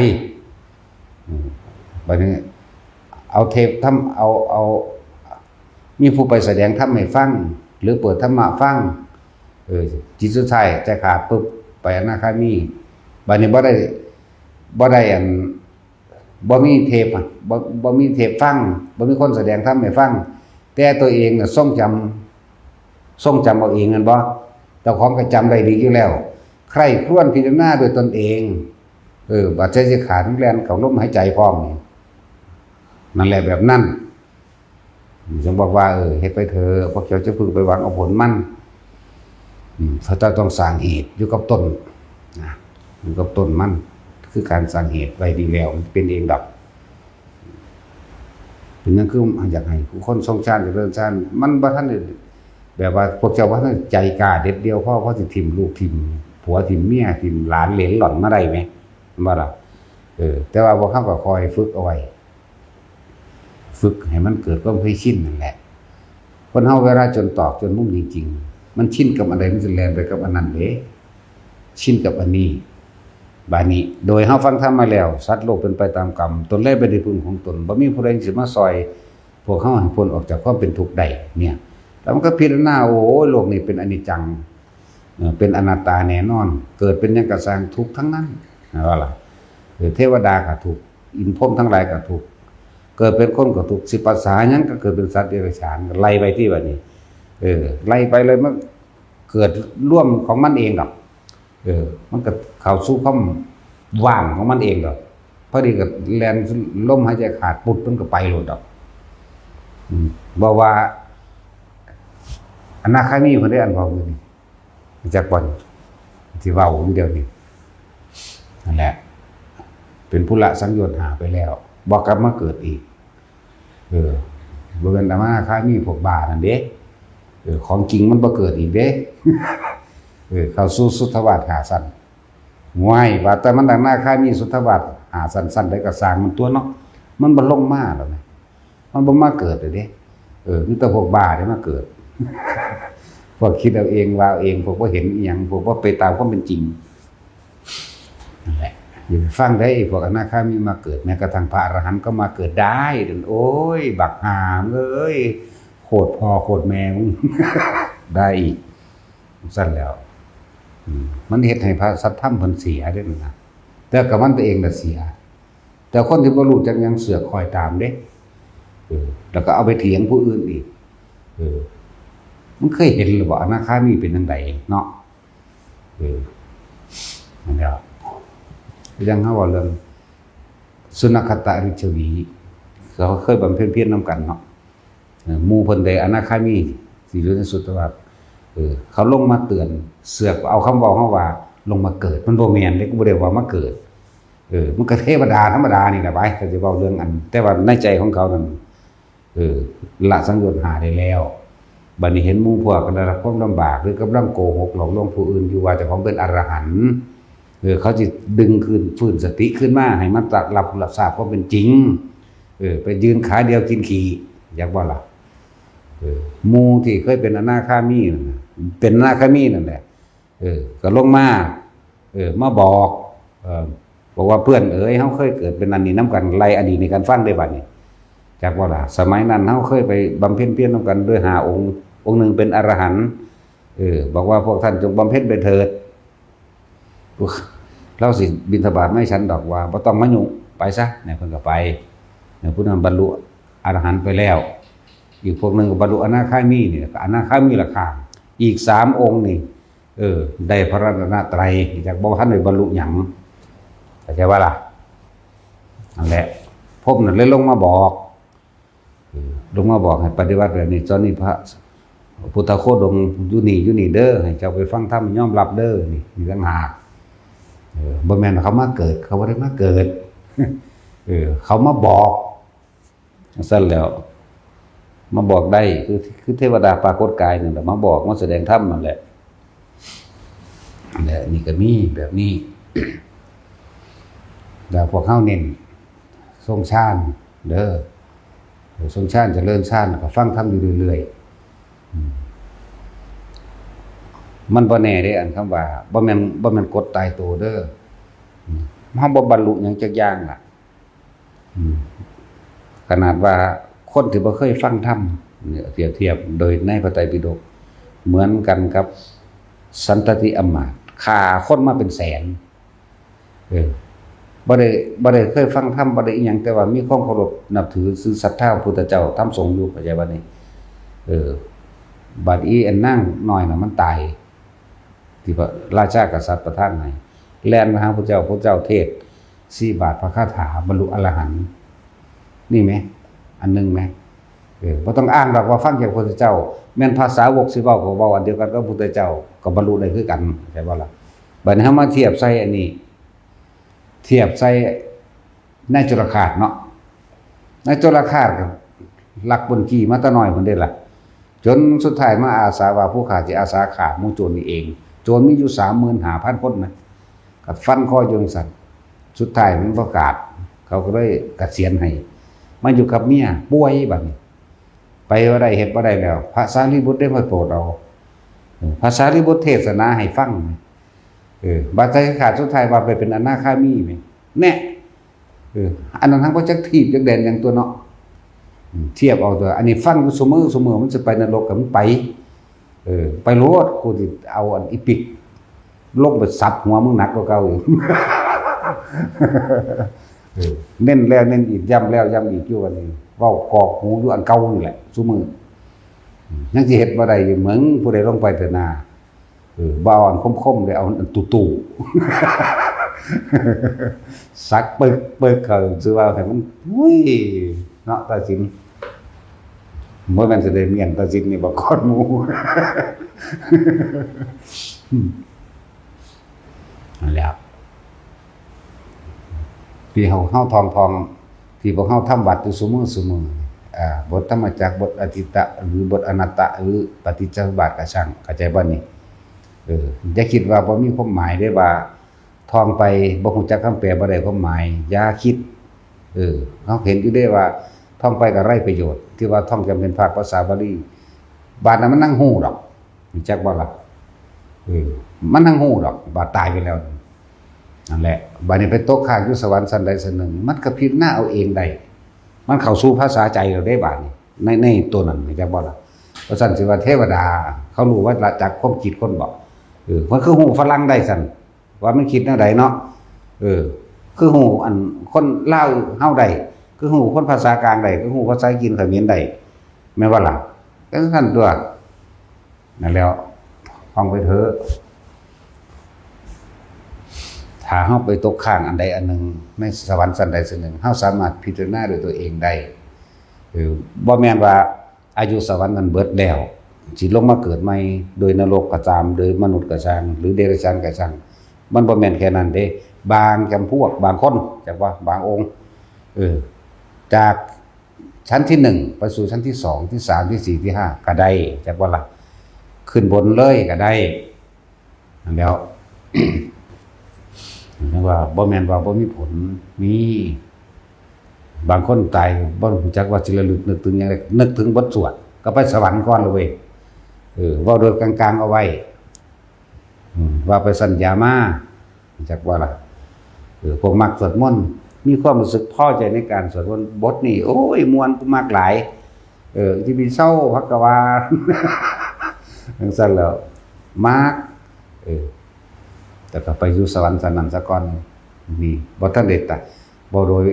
อืม บัดนี้ เอาเทปธรรม เอา เอา มีผู้ไปแสดงธรรมให้ฟัง หรือเปิดธรรมะฟัง เออ จิตสุดท้ายใจขาดปุ๊บ ไปอนาคามี บัดนี้บ่ได้ บ่ได้อัน บ่มีเทปอะ บ่ บ่มีเทปฟัง บ่มีคนแสดงธรรมให้ฟัง แต่ตัวเองน่ะทรงจำ ทรงจำเอาเองแม่นบ่ เจ้าของก็จำได้ดีอยู่แล้ว ใคร่ครวญพิจารณาด้วยตนเอง เออ บัดใจสิขาด มันแล่นเข้าลมหายใจพร้อมนี่ นั่นแหละแบบนั้น จึงบอกว่า เออ เฮ็ดไปเถอะ พวกเจ้าจะพึงไปหวังเอาผลมัน อืม พระเจ้าต้องสร้างเหตุอยู่กับต้น นะ อยู่กับต้นมัน คือการสร้างเหตุไว้ดีแล้ว มันเป็นเองดอก เป็นหยังคืออยากให้ผู้คนทรงฌานเจริญฌาน มันบ่ทันได้ แบบว่าพวกเจ้าบ่ทันได้ใจกล้าเด็ดเดี่ยวพอ พอสิถิ่มลูกถิ่มผัวถิ่มเมียถิ่มหลานเหลนหล่อนมาได้ไหม แม่นบ่ล่ะ เออ แต่ว่าพวกเฮาก็คอยฝึกเอาไว้ ฝึกให้มันเกิดความเคยชินนั่นแหละ คนเฮาเวลาจนตอกจนมุมจริงๆ มันชินกับอันใดมันสิแล่นไปกับอันนั้นเด้ ชินกับอันนี้ บาดนี้ โดยเฮาฟังธรรมมาแล้ว สัตว์โลกเป็นไปตามกรรม ตนแลเป็นที่พึ่งของตน บ่มีผู้ใดสิมาซ่อยพวกเฮาให้พ้นออกจากความเป็นทุกข์ได้ เนี่ย แล้วมันก็พิจารณา โอ้ย โลกนี้เป็นอนิจจัง เอ่อ เป็นอนัตตาแน่นอน เกิดเป็นหยังก็ซ่าง ทุกข์ทั้งนั้น นะว่าล่ะ เออ เทวดาก็ทุกข์ อินทร์พรหมทั้งหลายก็ทุกข์ เกิดเป็นคนก็ทุกข์ สิปัสสาหยังก็เกิดเป็นสัตว์เดรัจฉาน ไล่ไปที่บัดนี้ เออ ไล่ไปเลย มันเกิดร่วมของมันเองดอก เออ มันก็เข้าสู่ความว่างของมันเองดอก พอดีก็แล่นลมหายใจขาดปุ๊บมันก็ไปโลดดอก อืม บ่ว่าอนาคามีเพิ่นได้อันเว้าอยู่นี่ จักวันที่เว้าอยู่เดี๋ยวนี้ นั่นแหละ เป็นผู้ละสังโยชน์ห้าไปแล้ว บ่กลับมาเกิดอีก เออ บ่เป็นอนาคามีพวกบ้านั่นเด้ เออ ของจริงมันบ่เกิดอีกเด้ เออ เข้าสู่สุทธาวาสห้าชั้น ว้าย ว่าแต่มันอนาคามีสุทธาวาสห้าชั้น ชั้นใดก็ซ่างมันตั๊วเนาะ มันบ่ลงมาแล้วนะ มันบ่มาเกิดเลยเด้ เออ มีแต่พวกบ้าที่มาเกิด พวกคิดเอาเอง ว่าเอาเอง พวกบ่เห็นอิหยัง พวกบ่ไปตามความเป็นจริง นั่นแหละ อย่าไปฟังได้ ไอ้พวกอนาคามีมาเกิด แม้กระทั่งพระอรหันต์ก็มาเกิดได้ โอ้ย บักหามเอ้ย โคตรพ่อโคตรแม่มึง ได้อีก ซั่นแล้ว อืม มันเฮ็ดให้พระสัทธรรมเพิ่นเสียเด้นั่นนะ แต่กับมันตัวเองน่ะเสีย แต่คนที่บ่รู้จักหยังเสือกคอยตามเด้ เออ แล้วก็เอาไปเถียงผู้อื่นอีก เออ มันเคยเห็นหรือบ่ อนาคามีเป็นจั่งใดเนาะ เออ นั่นแหละ ยังเฮาเว้าเรื่องสุนัขขตาริชวี เขาเคยบำเพ็ญเพียรนำกันเนาะ เออ หมู่เพิ่นได้อนาคามี สิอยู่ในสุทธาวาส เออ เขาลงมาเตือน เสือกเอาคำเว้าเฮาว่าลงมาเกิด มันบ่แม่นเด้ กูบ่ได้ว่ามาเกิด เออ มันก็เทวดาธรรมดานี่แหละไป ก็สิเว้าเรื่องอัน แต่ว่าในใจของเขานั่น เออ ละสังโยชน์ห้าได้แล้ว บัดนี้เห็นหมู่พวกก็ได้รับความลำบาก หรือกำลังโกหกหลอกลวงผู้อื่นอยู่ว่าเจ้าของเป็นอรหันต์ เออ เขาสิดึงคืน ฟื้นสติขึ้นมา ให้มันรับ รับทราบความเป็นจริง เออ ไปยืนขาเดียวกินขี้ อยากบ่ล่ะ เออ หมู่ที่เคยเป็นอนาคามีนั่นน่ะ เป็นอนาคามีนั่นแหละ เออ ก็ลงมา เออ มาบอก เออ บอกว่า เพื่อนเอ๋ย เฮาเคยเกิดเป็นอันนี้นำกัน ไล่อดีตให้กันฟังได้บัดนี้ จักบ่ล่ะ สมัยนั้นเฮาเคยไปบำเพ็ญเพียรนำกันด้วยห้าองค์ องค์หนึ่งเป็นอรหันต์ เออ บอกว่า พวกท่านจงบำเพ็ญไปเถิด ลาวสิบิณฑบาตไม่ฉันดอกว่า บ่ต้องมายุ่ง ไปซะ เนี่ย เพิ่นก็ไป เนี่ย ผู้นั้นบรรลุอรหันต์ไปแล้ว อีกพวกหนึ่งก็บรรลุอนาคามี นี่ก็อนาคามีละข้าง อีกสามองค์นี่ เออ ได้พระรัตนตรัย จักบ่ทันได้บรรลุหยัง เข้าใจบ่ล่ะ นั่นแหละ ภพนั่นเลยลงมาบอก เออ ลงมาบอกให้ปฏิบัติแบบนี้ ตอนนี้พระพุทธโคดมอยู่นี่ อยู่นี่เด้อ ให้เจ้าไปฟังธรรม ยอมรับเด้อ นี่ นี่ต่างหาก เออ บ่แม่นเขามาเกิด เขาบ่ได้มาเกิด เออ เขามาบอก ซั่นแล้ว มาบอกได้ คือ คือเทวดาปรากฏกายนั่นแหละ มาบอก มาแสดงธรรมนั่นแหละ นั่นแหละ นี่ก็มีแบบนี้ แล้วพวกเฮาเน้นทรงฌานเด้อ ทรงฌาน เจริญฌาน ก็ฟังธรรมอยู่เรื่อยๆ อืม มันบ่แน่เด้ อันคำว่า บ่แม่น บ่แม่นกฎตายตัวเด้อ อืม เฮาบ่บรรลุหยังจักอย่างล่ะ อืม ขนาดว่าคนที่บ่เคยฟังธรรมเนี่ย เปรียบเทียบโดยในพระไตรปิฎก เหมือนกันกับสันตติอำมาตย์ ฆ่าคนมาเป็นแสน เออ บ่ได้ บ่ได้เคยฟังธรรม บ่ได้อิหยัง แต่ว่ามีความเคารพนับถือ ซื่อศรัทธาพระพุทธเจ้า ธรรมสงฆ์อยู่ เข้าใจบ่นี่ เออ บัดอีอันนางน้อยน่ะมันตาย ที่พระราชากษัตริย์ประทานให้ แล่นมาหาพระเจ้า พระเจ้าเทศน์ สี่บาทพระคาถา บรรลุอรหันต์ นี่ไหม อันหนึ่งไหม เออ บ่ต้องอ้างดอกว่าฟังจากพระพุทธเจ้า แม่นพระสาวกสิเว้าก็เว้าอันเดียวกันกับพระพุทธเจ้า ก็บรรลุได้คือกัน เข้าใจบ่ล่ะ บัดนี้เฮามาเทียบใส่อันนี้ เทียบใส่นายจุลฆาตเนาะ นายจุลฆาตก็ลักบนขี้มาแต่น้อยพุ้นเด้ล่ะ จนสุดท้ายมาอาสาว่าผู้ข้าสิอาสาฆ่าหมู่โจรนี่เอง โจรมีอยู่สามหมื่นห้าพันคนนะ ก็ฟันคออยู่จั่งซั้น สุดท้ายมันบ่ขาด เขาก็เลยเกษียณให้ มาอยู่กับเมีย ป่วยบัดนี้ ไปบ่ได้ เฮ็ดบ่ได้แล้ว พระสารีบุตรได้มาโปรดเอา เออ พระสารีบุตรเทศนาให้ฟัง เออ บัดท้ายขาดสุดท้ายว่าไปเป็นอนาคามีแหม แน่ เออ อันนั้นทั้งบ่จักทีบจักแดนหยังตั๊วเนาะ อืม เทียบเอาตั๊ว อันนี้ฟังอยู่ซุมื้อซุมื้อ มันสิไปนรกก็มันไป เออ ไปโลด กูสิเอาอันอีปิกลงไปสับหัวมึงหนักกว่าเก่าอีก เออ เน้นแล้วเน้นอีก ย้ำแล้วย้ำอีกอยู่ อันนี้ เว้ากรอกหูอยู่อันเก่านี่แหละ ซุมื้อ อืม ยังสิเฮ็ดบ่ได้อยู่ มึงผู้ใดลงไปเถิดนา เออ บ่เอาอันคมๆเลย เอาอันตู้ๆ สักปึกๆ เขา ซื่อว่าให้มัน อุ้ย เนาะ ตัดสิน บ่แม่นสิได้เมียนตัดสินนี่บ่ก่อนหมู่ นั่นแหละ ที่เฮา เฮาท่องๆ ที่พวกเฮาทำวัดอยู่ซุมื้อซุมื้อ อ่า บทธรรมจักร บทอทิตตะ หรือบทอนัตตะ หรือปฏิจจสมุปบาทก็ช่าง เข้าใจบ่นี่? เออ อย่าคิดว่าบ่มีความหมายเด้ ว่าท่องไปบ่ฮู้จักคำแปล บ่ได้ความหมาย อย่าคิด เออ เฮาเห็นอยู่เด้ว่าท่องไปก็ไร้ประโยชน์ ที่ว่าท่องจำเป็นภาคภาษาบาลี บาดนั้นมันนั่งฮู้ดอก รู้จักบ่ล่ะ? เออ มันนั่งฮู้ดอก บาดตายไปแล้ว นั่นแหละ บาดนี้ไปตกค้างอยู่สวรรค์ชั้นใดชั้นหนึ่ง มันก็พิจารณาเอาเองได้ มันเข้าสู่ภาษาใจเราได้บาดนี้ ใน ในตัวนั้น รู้จักบ่ล่ะ? เพราะฉะนั้นสิว่าเทวดา เขารู้ว่าละจากความคิดคนบ่ เออ มันคือฮู้ฝรั่งได้ซั่น ว่ามันคิดแนวใดเนาะ เออ คือฮู้อันคนลาวเฮาได้ คือฮู้คนภาษากลางได้ คือฮู้ภาษาจีนเขมรได้ แม่นบ่ล่ะ? จั่งซั่นตัว นั่นแหล้ว ท่องไปเถอะ ถ้าเฮาไปตกค้างอันใดอันหนึ่ง ในสวรรค์ชั้นใดชั้นหนึ่ง เฮาสามารถพิจารณาด้วยตัวเองได้ เออ บ่แม่นว่าอายุสวรรค์นั้นเบิดแล้ว สิลงมาเกิดใหม่ โดยนรกก็ตาม โดยมนุษย์ก็ช่าง หรือเดรัจฉานก็ช่าง มันบ่แม่นแค่นั้นเด้ บางจำพวก บางคน จักว่า บางองค์ เออ จากชั้นที่หนึ่งไปสู่ชั้นที่สอง ที่สาม ที่สี่ ที่ห้า ก็ได้ จักว่าล่ะ ขึ้นบนเลยก็ได้ นั่นแหล้ว เรียกว่าบ่แม่นว่าบ่มีผล มี บางคนตายบ่รู้จักว่าสิระลึกนึกถึงหยังใด นึกถึงบทสวด ก็ไปสวรรค์ก่อนเลยเว้ย เออ เว้าโดยกลางๆ เอาไว้ อืม ว่าไปสัญญามา รู้จักว่าล่ะ เออ พวกมักสวดมนต์ มีความรู้สึกพอใจในการสวดมนต์ บทนี้ โอ้ย ม่วน กูมักหลาย เออ ที่มีเศร้าพักกะวา จั่งซั่นแหล้ว มัก เออ แต่ก็ไปอยู่สวรรค์สนั่นซะก่อน นี่ บ่ทันได้ตะ บ่โดย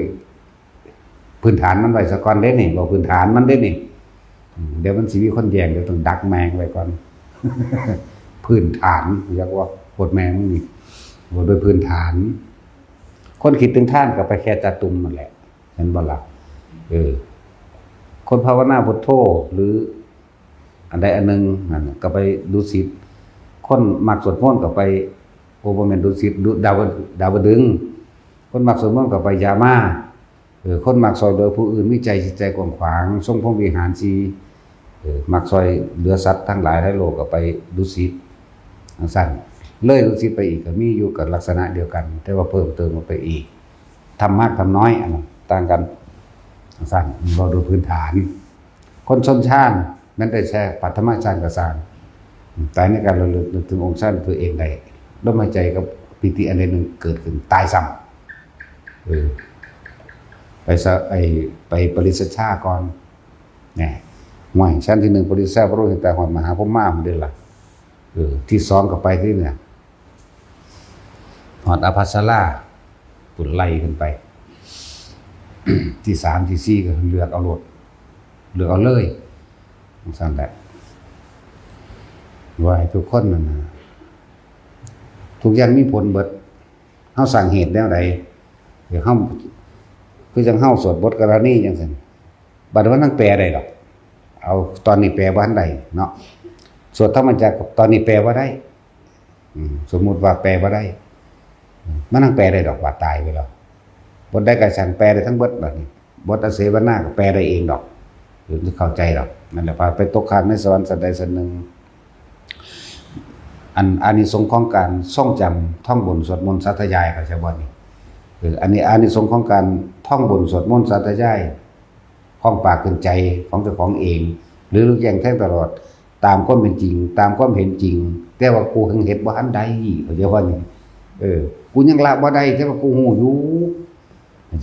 พื้นฐานมันไว้ซะก่อนเด้นี่ เว้าพื้นฐานมันเด้นี่ อืม เดี๋ยวมันสิมีคนแย่ง เดี๋ยวต้องดักแมงไว้ก่อน พื้นฐาน เรียกว่าโคตรแมงนี่ เว้าโดยพื้นฐาน คนคิดถึงทานก็ไปแค่ตาตุ่มนั่นแหละ เห็นบ่ล่ะ? เออ คนภาวนาพุทโธ หรืออันใดอันหนึ่งนั่นน่ะ ก็ไปดุสิต คนมักสวดมนต์ก็ไป โอ้ บ่แม่นดุสิต ดุ ดาว ดาวดึงส์ คนมักสวดมนต์ก็ไปยามา เออ คนมักซอยเหลือผู้อื่น มีใจจิตใจกว้างขวาง ทรงพรหมวิหารสี่ เออ มักซอยเหลือสัตว์ทั้งหลายในโลกก็ไปดุสิต จั่งซั่น เลยดุสิตไปอีกก็มีอยู่กับลักษณะเดียวกัน แต่ว่าเพิ่มเติมออกไปอีก ทำมากทำน้อย อันนั้นต่างกัน จั่งซั่น เว้าโดยพื้นฐาน คนชนฌาน แม้นได้แค่ปฐมฌานก็ซ่าง ตายในการระลึกนึกถึงองค์ฌานตัวเองได้ ลมหายใจกับปีติอันใดหนึ่งเกิดขึ้น ตายซ้ำ เออ ไปสะ ไอ้ ไปปริสชาก่อน แหน่ ห่วย ชั้นที่หนึ่งปริสชา พระโลหิตา ฮอดมหาพรหมาพุ้นเด้ล่ะ เออ ที่สองก็ไปที่เนี่ย ฮอดอภัสรา พุ้นไล่ขึ้นไป ที่สาม ที่สี่ ก็เลือกเอาโลด เลือกเอาเลย จั่งซั่นแหละ ว่าให้ทุกคนนั่นน่ะ ทุกอย่างมีผลเบิด เฮาสร้างเหตุแนวใด เดี๋ยวเฮา คือจั่งเฮาสวดบทกรณีจั่งซั่น บัดว่านั่งแปลได้ดอก เอาตอนนี้แปลบ่ทันได้เนาะ สวดธรรมจักรตอนนี้แปลบ่ได้ อืม สมมุติว่าแปลบ่ได้ มันนั่งแปลได้ดอก ว่าตายไปแล้ว บทใดก็ช่างแปลได้ทั้งเบิดบัดนี้ บทอเสวนาก็แปลได้เองดอก คือสิเข้าใจดอก นั่นแหละ ว่าไปตกค้างในสวรรค์ชั้นใดชั้นหนึ่ง อันอานิสงส์ของการทรงจำท่องบนสวดมนต์สาธยาย เข้าใจบ่นี่? เออ อันนี้อานิสงส์ของการท่องบนสวดมนต์สาธยาย ของปากขึ้นใจของเจ้าของเอง หรือรู้แจ้งแทงตลอด ตามความเป็นจริง ตามความเห็นจริง แต่ว่ากูยังเฮ็ดบ่ทันได้ เข้าใจบ่นี่? เออ กูยังละบ่ได้ แต่ว่ากูฮู้อยู่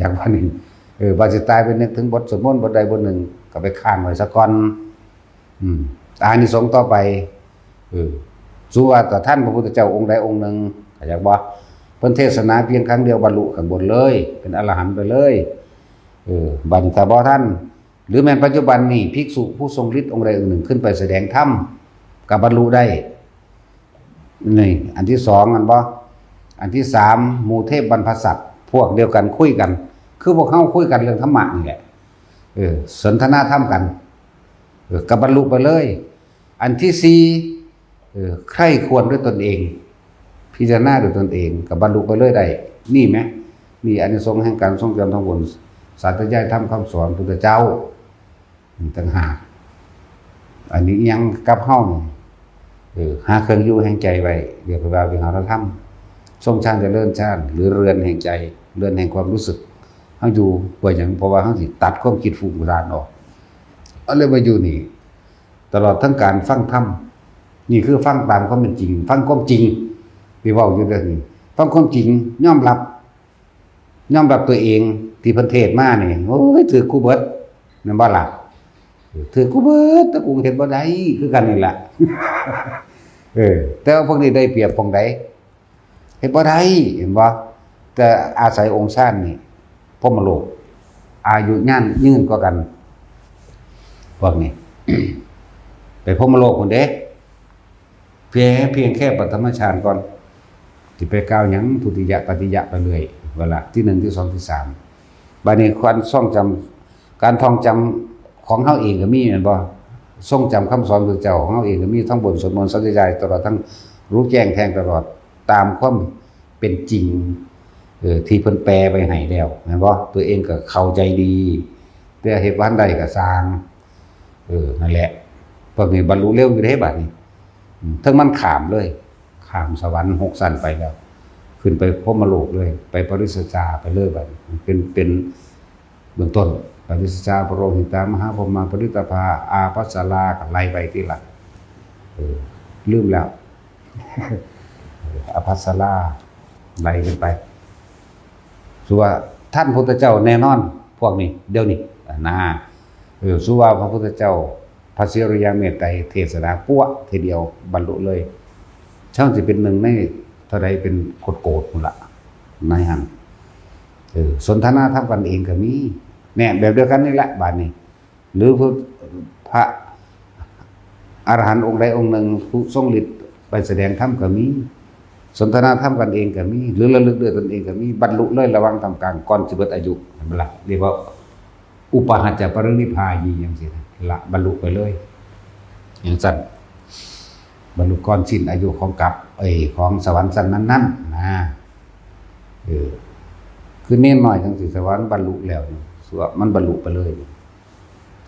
จักว่านี่ เออ ว่าสิตายไปนึกถึงบทสวดมนต์บทใดบทหนึ่ง ก็ไปค้างไว้ซะก่อน อืม อานิสงส์ต่อไป เออ สมมุติว่าถ้าท่านพระพุทธเจ้าองค์ใดองค์หนึ่ง เข้าใจบ่ เพิ่นเทศนาเพียงครั้งเดียวบรรลุข้างบนเลย เป็นอรหันต์ไปเลย เออ บัดนี้ถ้าบ่ทัน หรือแม้นปัจจุบันนี้ภิกษุผู้ทรงฤทธิ์องค์ใดองค์หนึ่งขึ้นไปแสดงธรรม ก็บรรลุได้ นี่ อันที่สอง อันบ่ อันที่สาม หมู่เทพบรรพสัตว์ พวกเดียวกันคุยกัน คือพวกเฮาคุยกันเรื่องธรรมะนี่แหละ เออ สนทนาธรรมกัน เออ ก็บรรลุไปเลย อันที่สี่ เออ ใคร่ครวญด้วยตนเอง พิจารณาด้วยตนเอง ก็บรรลุไปเลยได้ นี่ไหม นี่อานิสงส์แห่งการทรงจำทำบุญ สาธยายธรรมคำสอนพุทธเจ้า ต่างหาก อันนี้ยังกับเฮานี่ เออ หาเครื่องอยู่แห่งใจไว้ เรียกว่าวิหารธรรม ทรงฌานเจริญฌาน หรือเรือนแห่งใจ เรือนแห่งความรู้สึก เฮาอยู่เพื่อหยัง เพราะว่าเฮาสิตัดความคิดฟุ้งซ่านออก เอาเลยมาอยู่นี่ ตลอดทั้งการฟังธรรม นี่คือฟังตามความเป็นจริง ฟังความจริง ที่เว้าอยู่เดี๋ยวนี้ ฟังความจริง ยอมรับ ยอมรับตัวเอง ที่เพิ่นเทศน์มานี่ โอ้ย ถืกกูเบิด แม่นบ่ล่ะ ถืกกูเบิด แต่กูเฮ็ดบ่ได้ คือกันนี่แหละ เออ แต่ว่าพวกนี้ได้เปรียบพวกใด เฮ็ดบ่ได้ เห็นบ่ แต่อาศัยองค์ฌานนี่ พรหมโลก อายุยืน ยืนกว่ากัน พวกนี้ ไปพรหมโลกพุ้นเด้ เพียง เพียงแค่ปฐมฌานก่อน สิไปกล่าวหยังทุติยะ ตติยะไปเรื่อย เวลาที่หนึ่ง ที่สอง ที่สาม บัดนี้การท่องจำ การท่องจำของเฮาเองก็มีแม่นบ่ ทรงจำคำสอนพระเจ้าของเฮาเองก็มี ทั้งบนสวดมนต์สาธยาย ตลอดทั้งรู้แจ้งแทงตลอดตามความเป็นจริง เออ ที่เพิ่นแปลไว้ให้แล้วแม่นบ่ ตัวเองก็เข้าใจดี แต่เฮ็ดบ่ทันได้ก็ซ่าง เออ นั่นแหละ พวกนี้บรรลุเร็วอยู่เด้บัดนี้ อืม เทิงมันข้ามเลย ข้ามสวรรค์หกชั้นไปแล้ว ขึ้นไปพรหมโลกเลย ไปปริสชาไปเลยบัดนี้ เป็น เป็นเบื้องต้น ปริสชา ปโรหิตา มหาพรหมา ปริตภา อาภัสรา ก็ไล่ไปทีหลัง เออ ลืมแล้ว อาภัสรา ไล่ขึ้นไป สุว่าท่านพุทธเจ้าแน่นอน พวกนี้ เดี๋ยวนี้ นะ เออ สุว่าพระพุทธเจ้า พระศรีอริยเมตไตรเทศนาปั๊วทีเดียวบรรลุเลย ช่างสิเป็นหนึ่งในเท่าใด เป็นโกฏๆ พุ้นละ ในหั้น เออ สนทนาธรรมกันเองก็มี เนี่ย แบบเดียวกันนี่แหละ บัดนี้ หรือพระ พระอรหันต์องค์ใดองค์หนึ่ง ผู้ทรงฤทธิ์ไปแสดงธรรมก็มี สนทนาธรรมกันเองก็มี หรือระลึกด้วยตนเองก็มี บรรลุเลยระหว่างท่ามกลาง ก่อนสิเบิดอายุ เห็นบ่ล่ะ เรียกว่า อุปาหัจจะปรินิพพายี จั่งซี้นะ ละบรรลุไปเลย จั่งซั้น บรรลุก่อนสิ้นอายุของกลับ เอ้ย ของสวรรค์ชั้นนั้นๆ นะ เออ คือเณรน้อยจั่งซี้ สวรรค์บรรลุแล้วนี่ สุว่ามันบรรลุไปเลย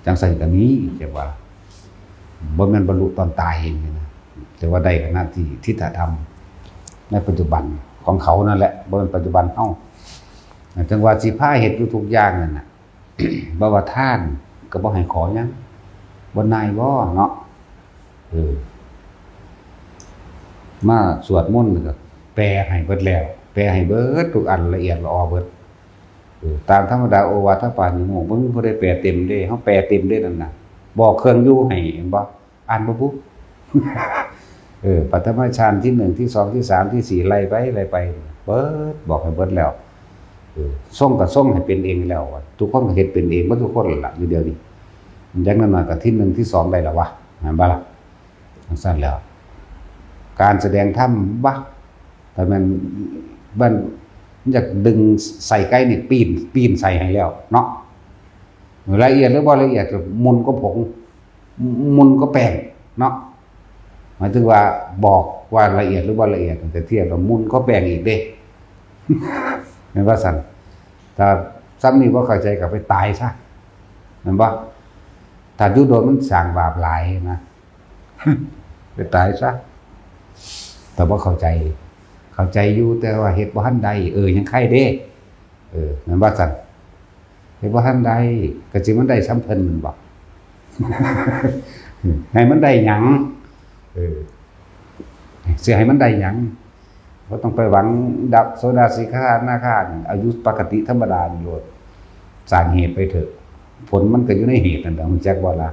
จั่งซั้นก็มี แต่ว่า บ่แม่นบรรลุตอนตายเองนี่นะ แต่ว่าได้ขณะที่ทิฏฐธรรม ในปัจจุบันของเขานั่นแหละ บ่แม่นปัจจุบันเฮา จั่งว่าสิพาเฮ็ดอยู่ทุกอย่างนั่นน่ะ บ่ว่าทานก็บ่ให้ขอหยัง บ่นายบ่เนาะ เออ มาสวดมนต์ก็แปลให้เบิดแล้ว แปลให้เบิดทุกอันละเอียดละออเบิด เออ ตามธรรมดาโอวาทปาฏิโมกข์ บ่มีผู้ใดแปลเต็มเด้ เฮาแปลเต็มเด้นั่นน่ะ บอกเครื่องอยู่ให้ เห็นบ่ อ่านบ่ปุ๊บ เออ ปฐมฌานที่หนึ่ง ที่สอง ที่สาม ที่สี่ ไล่ไป ไล่ไป เบิด บอกให้เบิดแล้ว เออ ทรงก็ทรงให้เป็นเองแล้ว ทุกคนก็เฮ็ดเป็นเองเบิดทุกคนล่ะ อยู่เดี๋ยวนี้ อย่างน้อยๆก็ที่หนึ่ง ที่สอง ได้แล้ววะ แม่นบ่ล่ะ จั่งซั้นแล้ว การแสดงธรรมวะ ถ้าแม่น มันอยากดึงไส้ไก่นี่ปีน ปีนใส่ให้แล้วเนาะ ละเอียดหรือบ่ละเอียดก็มุนก็ผง มุนก็แป้งเนาะ หมายถึงว่าบอกว่าละเอียดหรือบ่ละเอียด แต่เทียบกับมุนก็แป้งอีกเด้ แม่นว่าซั่น ถ้าซ้ำนี่บ่เข้าใจก็ไปตายซะ แม่นบ่ ถ้าอยู่โดนมันสร้างบาปหลายนะ ไปตายซะ แต่บ่เข้าใจ เข้าใจอยู่ แต่ว่าเฮ็ดบ่ทันได้ เออ ยังไคเด้ เออ แม่นว่าซั่น เฮ็ดบ่ทันได้ ก็สิมันได้ส่ำเพิ่นแม่นบ่ ให้มันได้หยัง เออ สิให้มันได้หยัง บ่ต้องไปหวังดับโสดาสีคานาคานี่ เอาอยู่ปกติธรรมดานี่โลด สร้างเหตุไปเถอะ ผลมันก็อยู่ในเหตุนั่นแหละ รู้จักบ่ล่ะ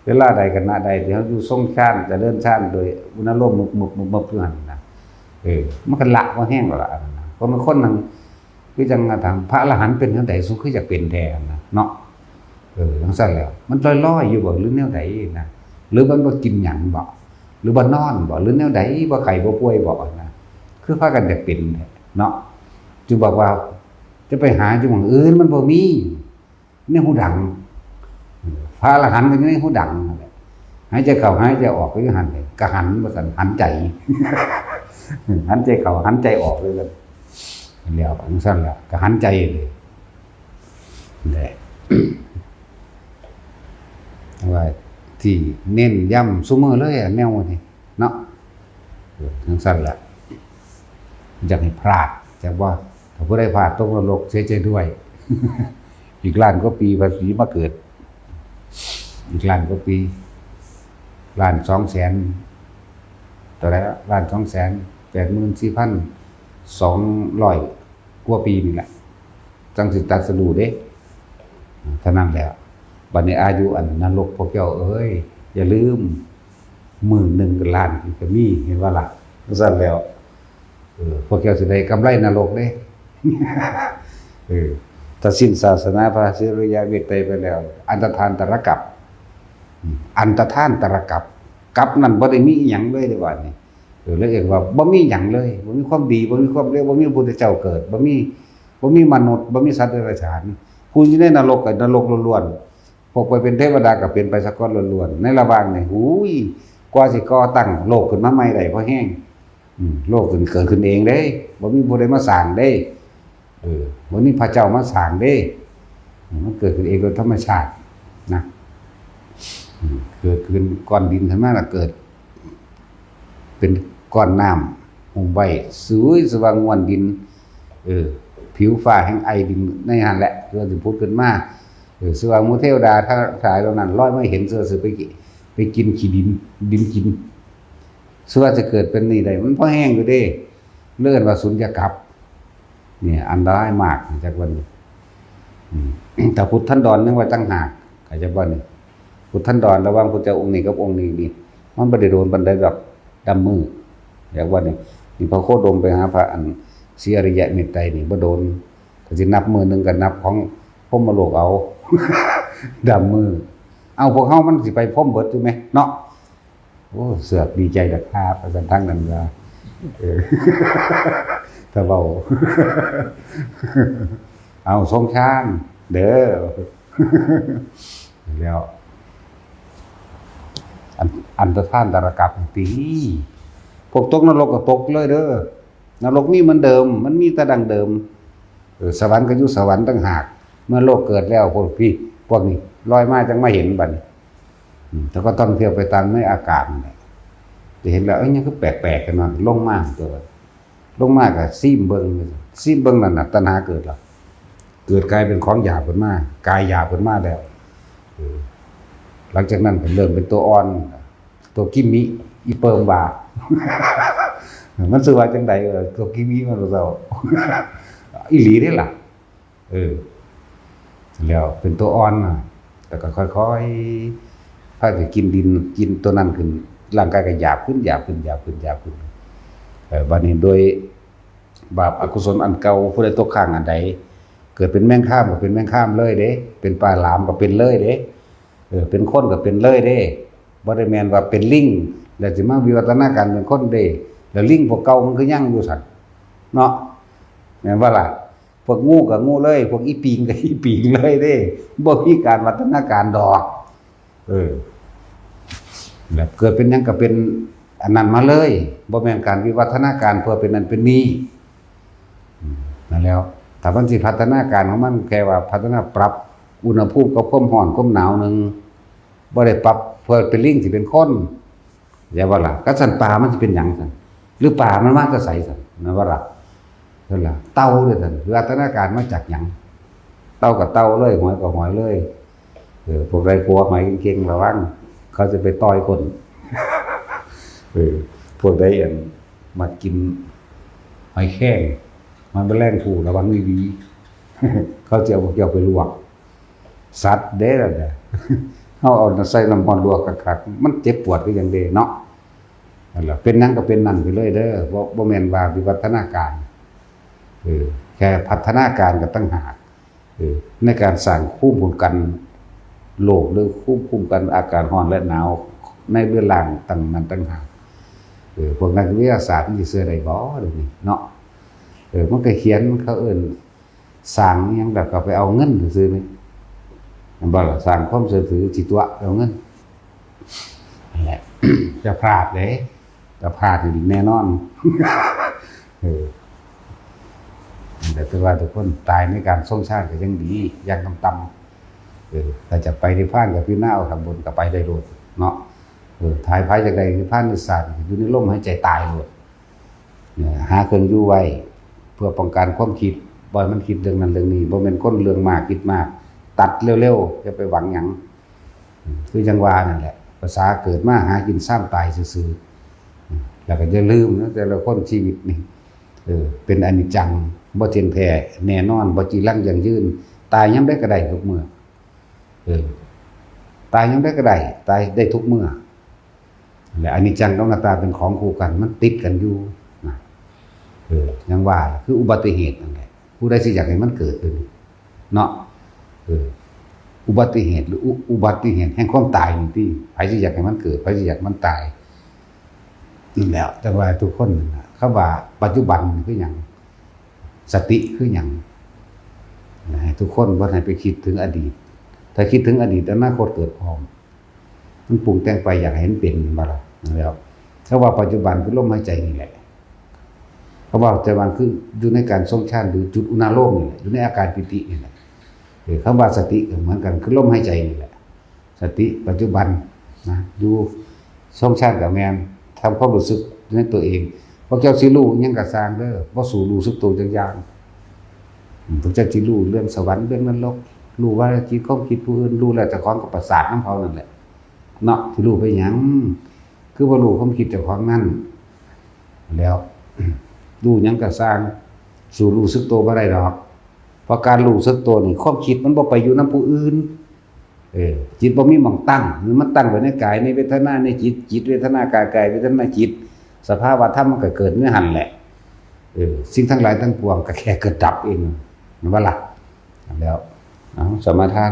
เวลาใดขณะใดที่เฮาอยู่ทรงฌาน เจริญฌานโดยอุณาโลมมึบๆๆๆ อยู่หั่นน่ะ เออ มันก็ละบ่แฮงแล้วล่ะ อันนั้นน่ะ คน คนหนึ่ง คือจั่งถามพระอรหันต์เป็นจั่งใด สุคืออยากเป็นแท้นะ เนาะ เออ จั่งซั้นแหล้ว มันลอยๆอยู่บ่ หรือแนวใดนะ หรือมันบ่กินหยังบ่ รือบ่นอนบ่ หรือแนวใด บ่ไข้บ่ป่วยบ่นะ คือพากันอยากเป็นแท้เนาะ จึงบอกว่า จะไปหาอยู่หม่องอื่น มันบ่มี ในหูดัง พระอรหันต์ก็อยู่ในหูดังนั่นแหละ หายใจเข้าหายใจออกก็อยู่หั่นเลย ก็หันว่าซั่น หันใจ หันใจเข้าหันใจออกเลยกัน แล้วจั่งซั่นแหละ ก็หันใจเลย นี่แหละ ว่าที่เน้นย้ำซุมื้อเลยอะ แนวนี้เนาะ เออ จั่งซั่นแหละ อยากให้พลาด จักว่า ถ้าผู้ใดพลาดตกนรก เสียใจด้วย อีกล้านกว่าปีภาษีมาเกิด อีกล้านกว่าปี ล้านสองแสน เท่าไหร่ละ ล้านสองแสนแปดหมื่นสี่พันสองร้อยกว่าปีนี่แหละ จั่งสิตรัสรู้เด้ เท่านั้นแหละ บัดนี้อายุอันนรกพวกเจ้าเอ้ย อย่าลืม มื้อหนึ่งก็ล้านอีกก็มี เห็นบ่ล่ะ จั่งซั่นแล้ว เออ พวกเจ้าสิได้กำไรนรกเด้ เออ ถ้าสิ้นศาสนาพระศรีอริยะเมตไตรยไปแล้ว อันตรธานตรกัป อืม อันตรธานตรกัป กัปนั่นบ่ได้มีอิหยังเลยเด้ บัดนี้ เออ แล้วเอิ้นว่าบ่มีหยังเลย บ่มีความดี บ่มีความเลว บ่มีพระพุทธเจ้าเกิด บ่มี บ่มีมนุษย์ บ่มีสัตว์เดรัจฉาน ผู้อยู่ในนรกก็นรกล้วนๆ พวกไปเป็นเทวดาก็เป็นไปสกลล้วนๆ ในระหว่างนี่ หูย กว่าสิก่อตั้งโลกขึ้นมาใหม่ได้ พอแฮง อืม โลกขึ้น เกิดขึ้นเองเด้ บ่มีผู้ใดมาสร้างเด้ เออ บ่มีพระเจ้ามาสร้างเด้ อืม มันเกิดขึ้นเองโดยธรรมชาตินะ อืม เกิดขึ้นก้อนดินขึ้นมาแล้วเกิด เป็นก้อนน้ำหุ้มไว้ สวยสว่างง่วนดิน เออ ผิวฟ้าแห่งไอดินในหั่นแหละ เพื่อสิผุดขึ้นมา เออ สว่างหมู่เทวดาทั้งหลายเหล่านั้น ลอยมาเห็นเสื้อเสื้อไปกิน ไปกินขี้ดิน ดินกิน เสื้อจะเกิดเป็นนี่ได้ มันพอแฮงอยู่เด้ เอิ้นว่าสุญญากาศ เนี่ย อันตรายมาก จักวันนี้ อืม แต่พุทธันดรยังว่าต่างหาก เข้าใจบ่นี่ พุทธันดรระหว่างพุทธเจ้าองค์นี้กับองค์นี้นี่ มันบ่ได้โดนปานใดดอก ดำมือ จักวันนี้ นี่พระโคดมไปหาพระอันศรีอริยะเมตไตรนี่บ่โดน ก็สินับมือหนึ่งก็นับของพรหมโลกเอา ดำมือ เอาพวกเฮามันสิไปพรหมเบิดอยู่ไหมเนาะ โอ้ เสือกดีใจดอกครับ ว่าซั่น ทางนั้นว่า เออ ถ้าเว้า เอาสงครามเด้อ แล้ว อัน อันตรธานตรกัปติ พวกตกนรกก็ตกเลยเด้อ นรกมีเหมือนเดิม มันมีแต่ดั้งเดิม เออ สวรรค์ก็อยู่สวรรค์ต่างหาก เมื่อโลกเกิดแล้ว พวกพี่ พวกนี้ลอยมาจังมาเห็นบัดนี้ อืม แต่ก็ต้องเที่ยวไปตามในอากาศนั่นแหละ จะเห็นแล้ว เอ้ย ยังคือแปลกๆกันเนาะ ลงมาตัว ลงมาก็ซิมเบิ่ง ซิมเบิ่งนั่นน่ะ ตัณหาเกิดแล้ว เกิดกลายเป็นของหยาบขึ้นมา กายหยาบขึ้นมาแล้ว เออ หลังจากนั้นก็เริ่มเป็นตัวอ่อน ตัวกิมมิ อีเปิมว่า มันสิว่าจังใด เออ ตัวกิมมิมันบ่เศร้า อีหลีเด้ล่ะ เออ แล้วเป็นตัวอ่อนน่ะ แล้วก็ค่อยๆ พากันกินดิน กินตัวนั้นขึ้น ร่างกายก็หยาบขึ้น หยาบขึ้น หยาบขึ้น หยาบขึ้น เออ บัดนี้โดยบาปอกุศลอันเก่า ผู้ใดตกค้างอันใด เกิดเป็นแมงคามก็เป็นแมงคามเลยเด้ เป็นปลาหลามก็เป็นเลยเด้ เออ เป็นคนก็เป็นเลยเด้ บ่ได้แม่นว่าเป็นลิง แล้วสิมาวิวัฒนาการเป็นคนเด้ แล้วลิงพวกเก่ามันคือยังอยู่ซั่น เนาะ แม่นบ่ล่ะ พวกงูก็งูเลย พวกอีปิงก็อีปิงเลยเด้ บ่มีการวัฒนาการดอก เออ แบบเกิดเป็นหยังก็เป็นอันนั้นมาเลย บ่แม่นการวิวัฒนาการเพื่อเป็นนั่นเป็นนี่ อืม นั่นแล้ว ถ้ามันสิพัฒนาการของมัน แค่ว่าพัฒนาปรับอุณหภูมิกับความร้อนความหนาวหนึ่ง บ่ได้ปรับเพื่อเป็นลิงสิเป็นคน อย่าว่าล่ะ คันซั่นปลามันสิเป็นหยังซั่น หรือปลามันมาแต่ไสซั่น นั่นว่าล่ะ นั่นล่ะ เต่าเด้อซั่น วิวัฒนาการมาจากหยัง เต่าก็เต่าเลย หอยก็หอยเลย เออ พวกใดขัวหอยเก่งๆ ระวัง เขาจะไปต่อยคน เออ พวกใดอันมักกินหอยแครง หอยแมลงภู่ ระวังดีๆ เขาจะเอาพวกเจ้าไปลวก สัตว์เด้ล่ะเนี่ย เฮาเอาใส่น้ำร้อนลวกคักๆ มันเจ็บปวดคือหยังเด้เนาะ นั่นล่ะ เป็นหยังก็เป็นนั่นไปเลยเด้อ บ่ บ่แม่นว่าวิวัฒนาการ เออ แค่พัฒนาการก็ต่างหาก เออ ในการสร้างภูมิคุ้มกันโลก หรือภูมิคุ้มกันอาการร้อนและหนาวในเรือนร่างต่างนั้นต่างหาก เออ พวกนักวิทยาศาสตร์มันสิเชื่อได้บ่เดี๋ยวนี้เนาะ เออ มันก็เขียน เขาเอิ้นสร้างหยัง แล้วก็ไปเอาเงินซื่อๆนี่ แม่นบ่ล่ะ สร้างความเชื่อถือ สิตั๋วเอาเงิน นั่นแหละ จะพลาดเด้ จะพลาดนี่แน่นอน เออ แต่ถือว่าทุกคนตายในการทรงฌานก็ยังดี อย่างต่ำๆ เออ ถ้าจะไปนิพพานก็พิจารณาเอาข้างบนก็ไปได้โลดเนาะ เออ ถ้าไผอยากได้นิพพานนิสสัน อยู่ในลมหายใจตายโลด เนี่ย หาเครื่องอยู่ไว้ เพื่อป้องกันความคิด บ่ให้มันคิดเรื่องนั้นเรื่องนี้ บ่แม่นคนเรื่องมากคิดมาก ตัดเร็วๆ อย่าไปหวังหยัง อืม คือจั่งว่านั่นแหละ ภาษาเกิดมาหากินซ้ำตายซื่อๆ อืม แล้วก็อย่าลืมนะ แต่ละคนชีวิตนี่ เออ เป็นอนิจจัง บ่เที่ยงแท้แน่นอน บ่จีรังยั่งยืน ตายยามใดก็ได้ทุกเมื่อ เออ ตายยามใดก็ได้ ตายได้ทุกเมื่อ และอนิจจังกับอนัตตาเป็นของคู่กัน มันติดกันอยู่นะ เออ ยังว่าล่ะ คืออุบัติเหตุนั่นแหละ ผู้ใดสิอยากให้มันเกิดขึ้นเนาะ เออ อุบัติเหตุหรืออุ-อุบัติเหตุแห่งความตายนี่ติ ไผสิอยากให้มันเกิด ไผสิอยากมันตาย นั่นแหละ แต่ว่าทุกคนนั่นน่ะ คำว่าปัจจุบันคือหยัง สติคือหยัง ให้ทุกคนบ่ให้ไปคิดถึงอดีต ถ้าคิดถึงอดีต อนาคตเกิดพร้อม มันปรุงแต่งไปอยากให้มันเป็น แม่นบ่ล่ะ แล้ว คำว่าปัจจุบันคือลมหายใจนี่แหละ คำว่าปัจจุบันคืออยู่ในการทรงฌาน หรือจุดอุณาโลมนี่แหละ อยู่ในอาการปีตินี่แหละ เออ คำว่าสติก็เหมือนกัน คือลมหายใจนี่แหละ สติปัจจุบันนะ อยู่ทรงฌานก็แม่น ทำความรู้สึกในตัวเอง พวกเจ้าสิรู้หยังก็ซ่างเด้อ บ่สู้รู้สึกตัวจักอย่าง อืม พวกเจ้าสิรู้เรื่องสวรรค์ เรื่องนรก รู้ว่าจิตความคิดผู้อื่น รู้แล้วเจ้าของก็ประสาทนำเขานั่นแหละ เนาะ สิรู้ไปหยัง คือบ่รู้ความคิดเจ้าของนั่น แล้ว รู้หยังก็ซ่าง สู้รู้สึกตัวบ่ได้ดอก เพราะการรู้สึกตัวนี่ ความคิดมันบ่ไปอยู่นำผู้อื่น เออ จิตบ่มีหม่องตั้ง มันตั้งไว้ในกาย ในเวทนา ในจิต จิตเวทนา กาย กายเวทนา จิต สภาวะธรรมมันก็เกิดในหั่นแหละ เออ สิ่งทั้งหลายทั้งปวงก็แค่เกิดดับเอง แม่นบ่ล่ะ แล้ว เอา สมาทาน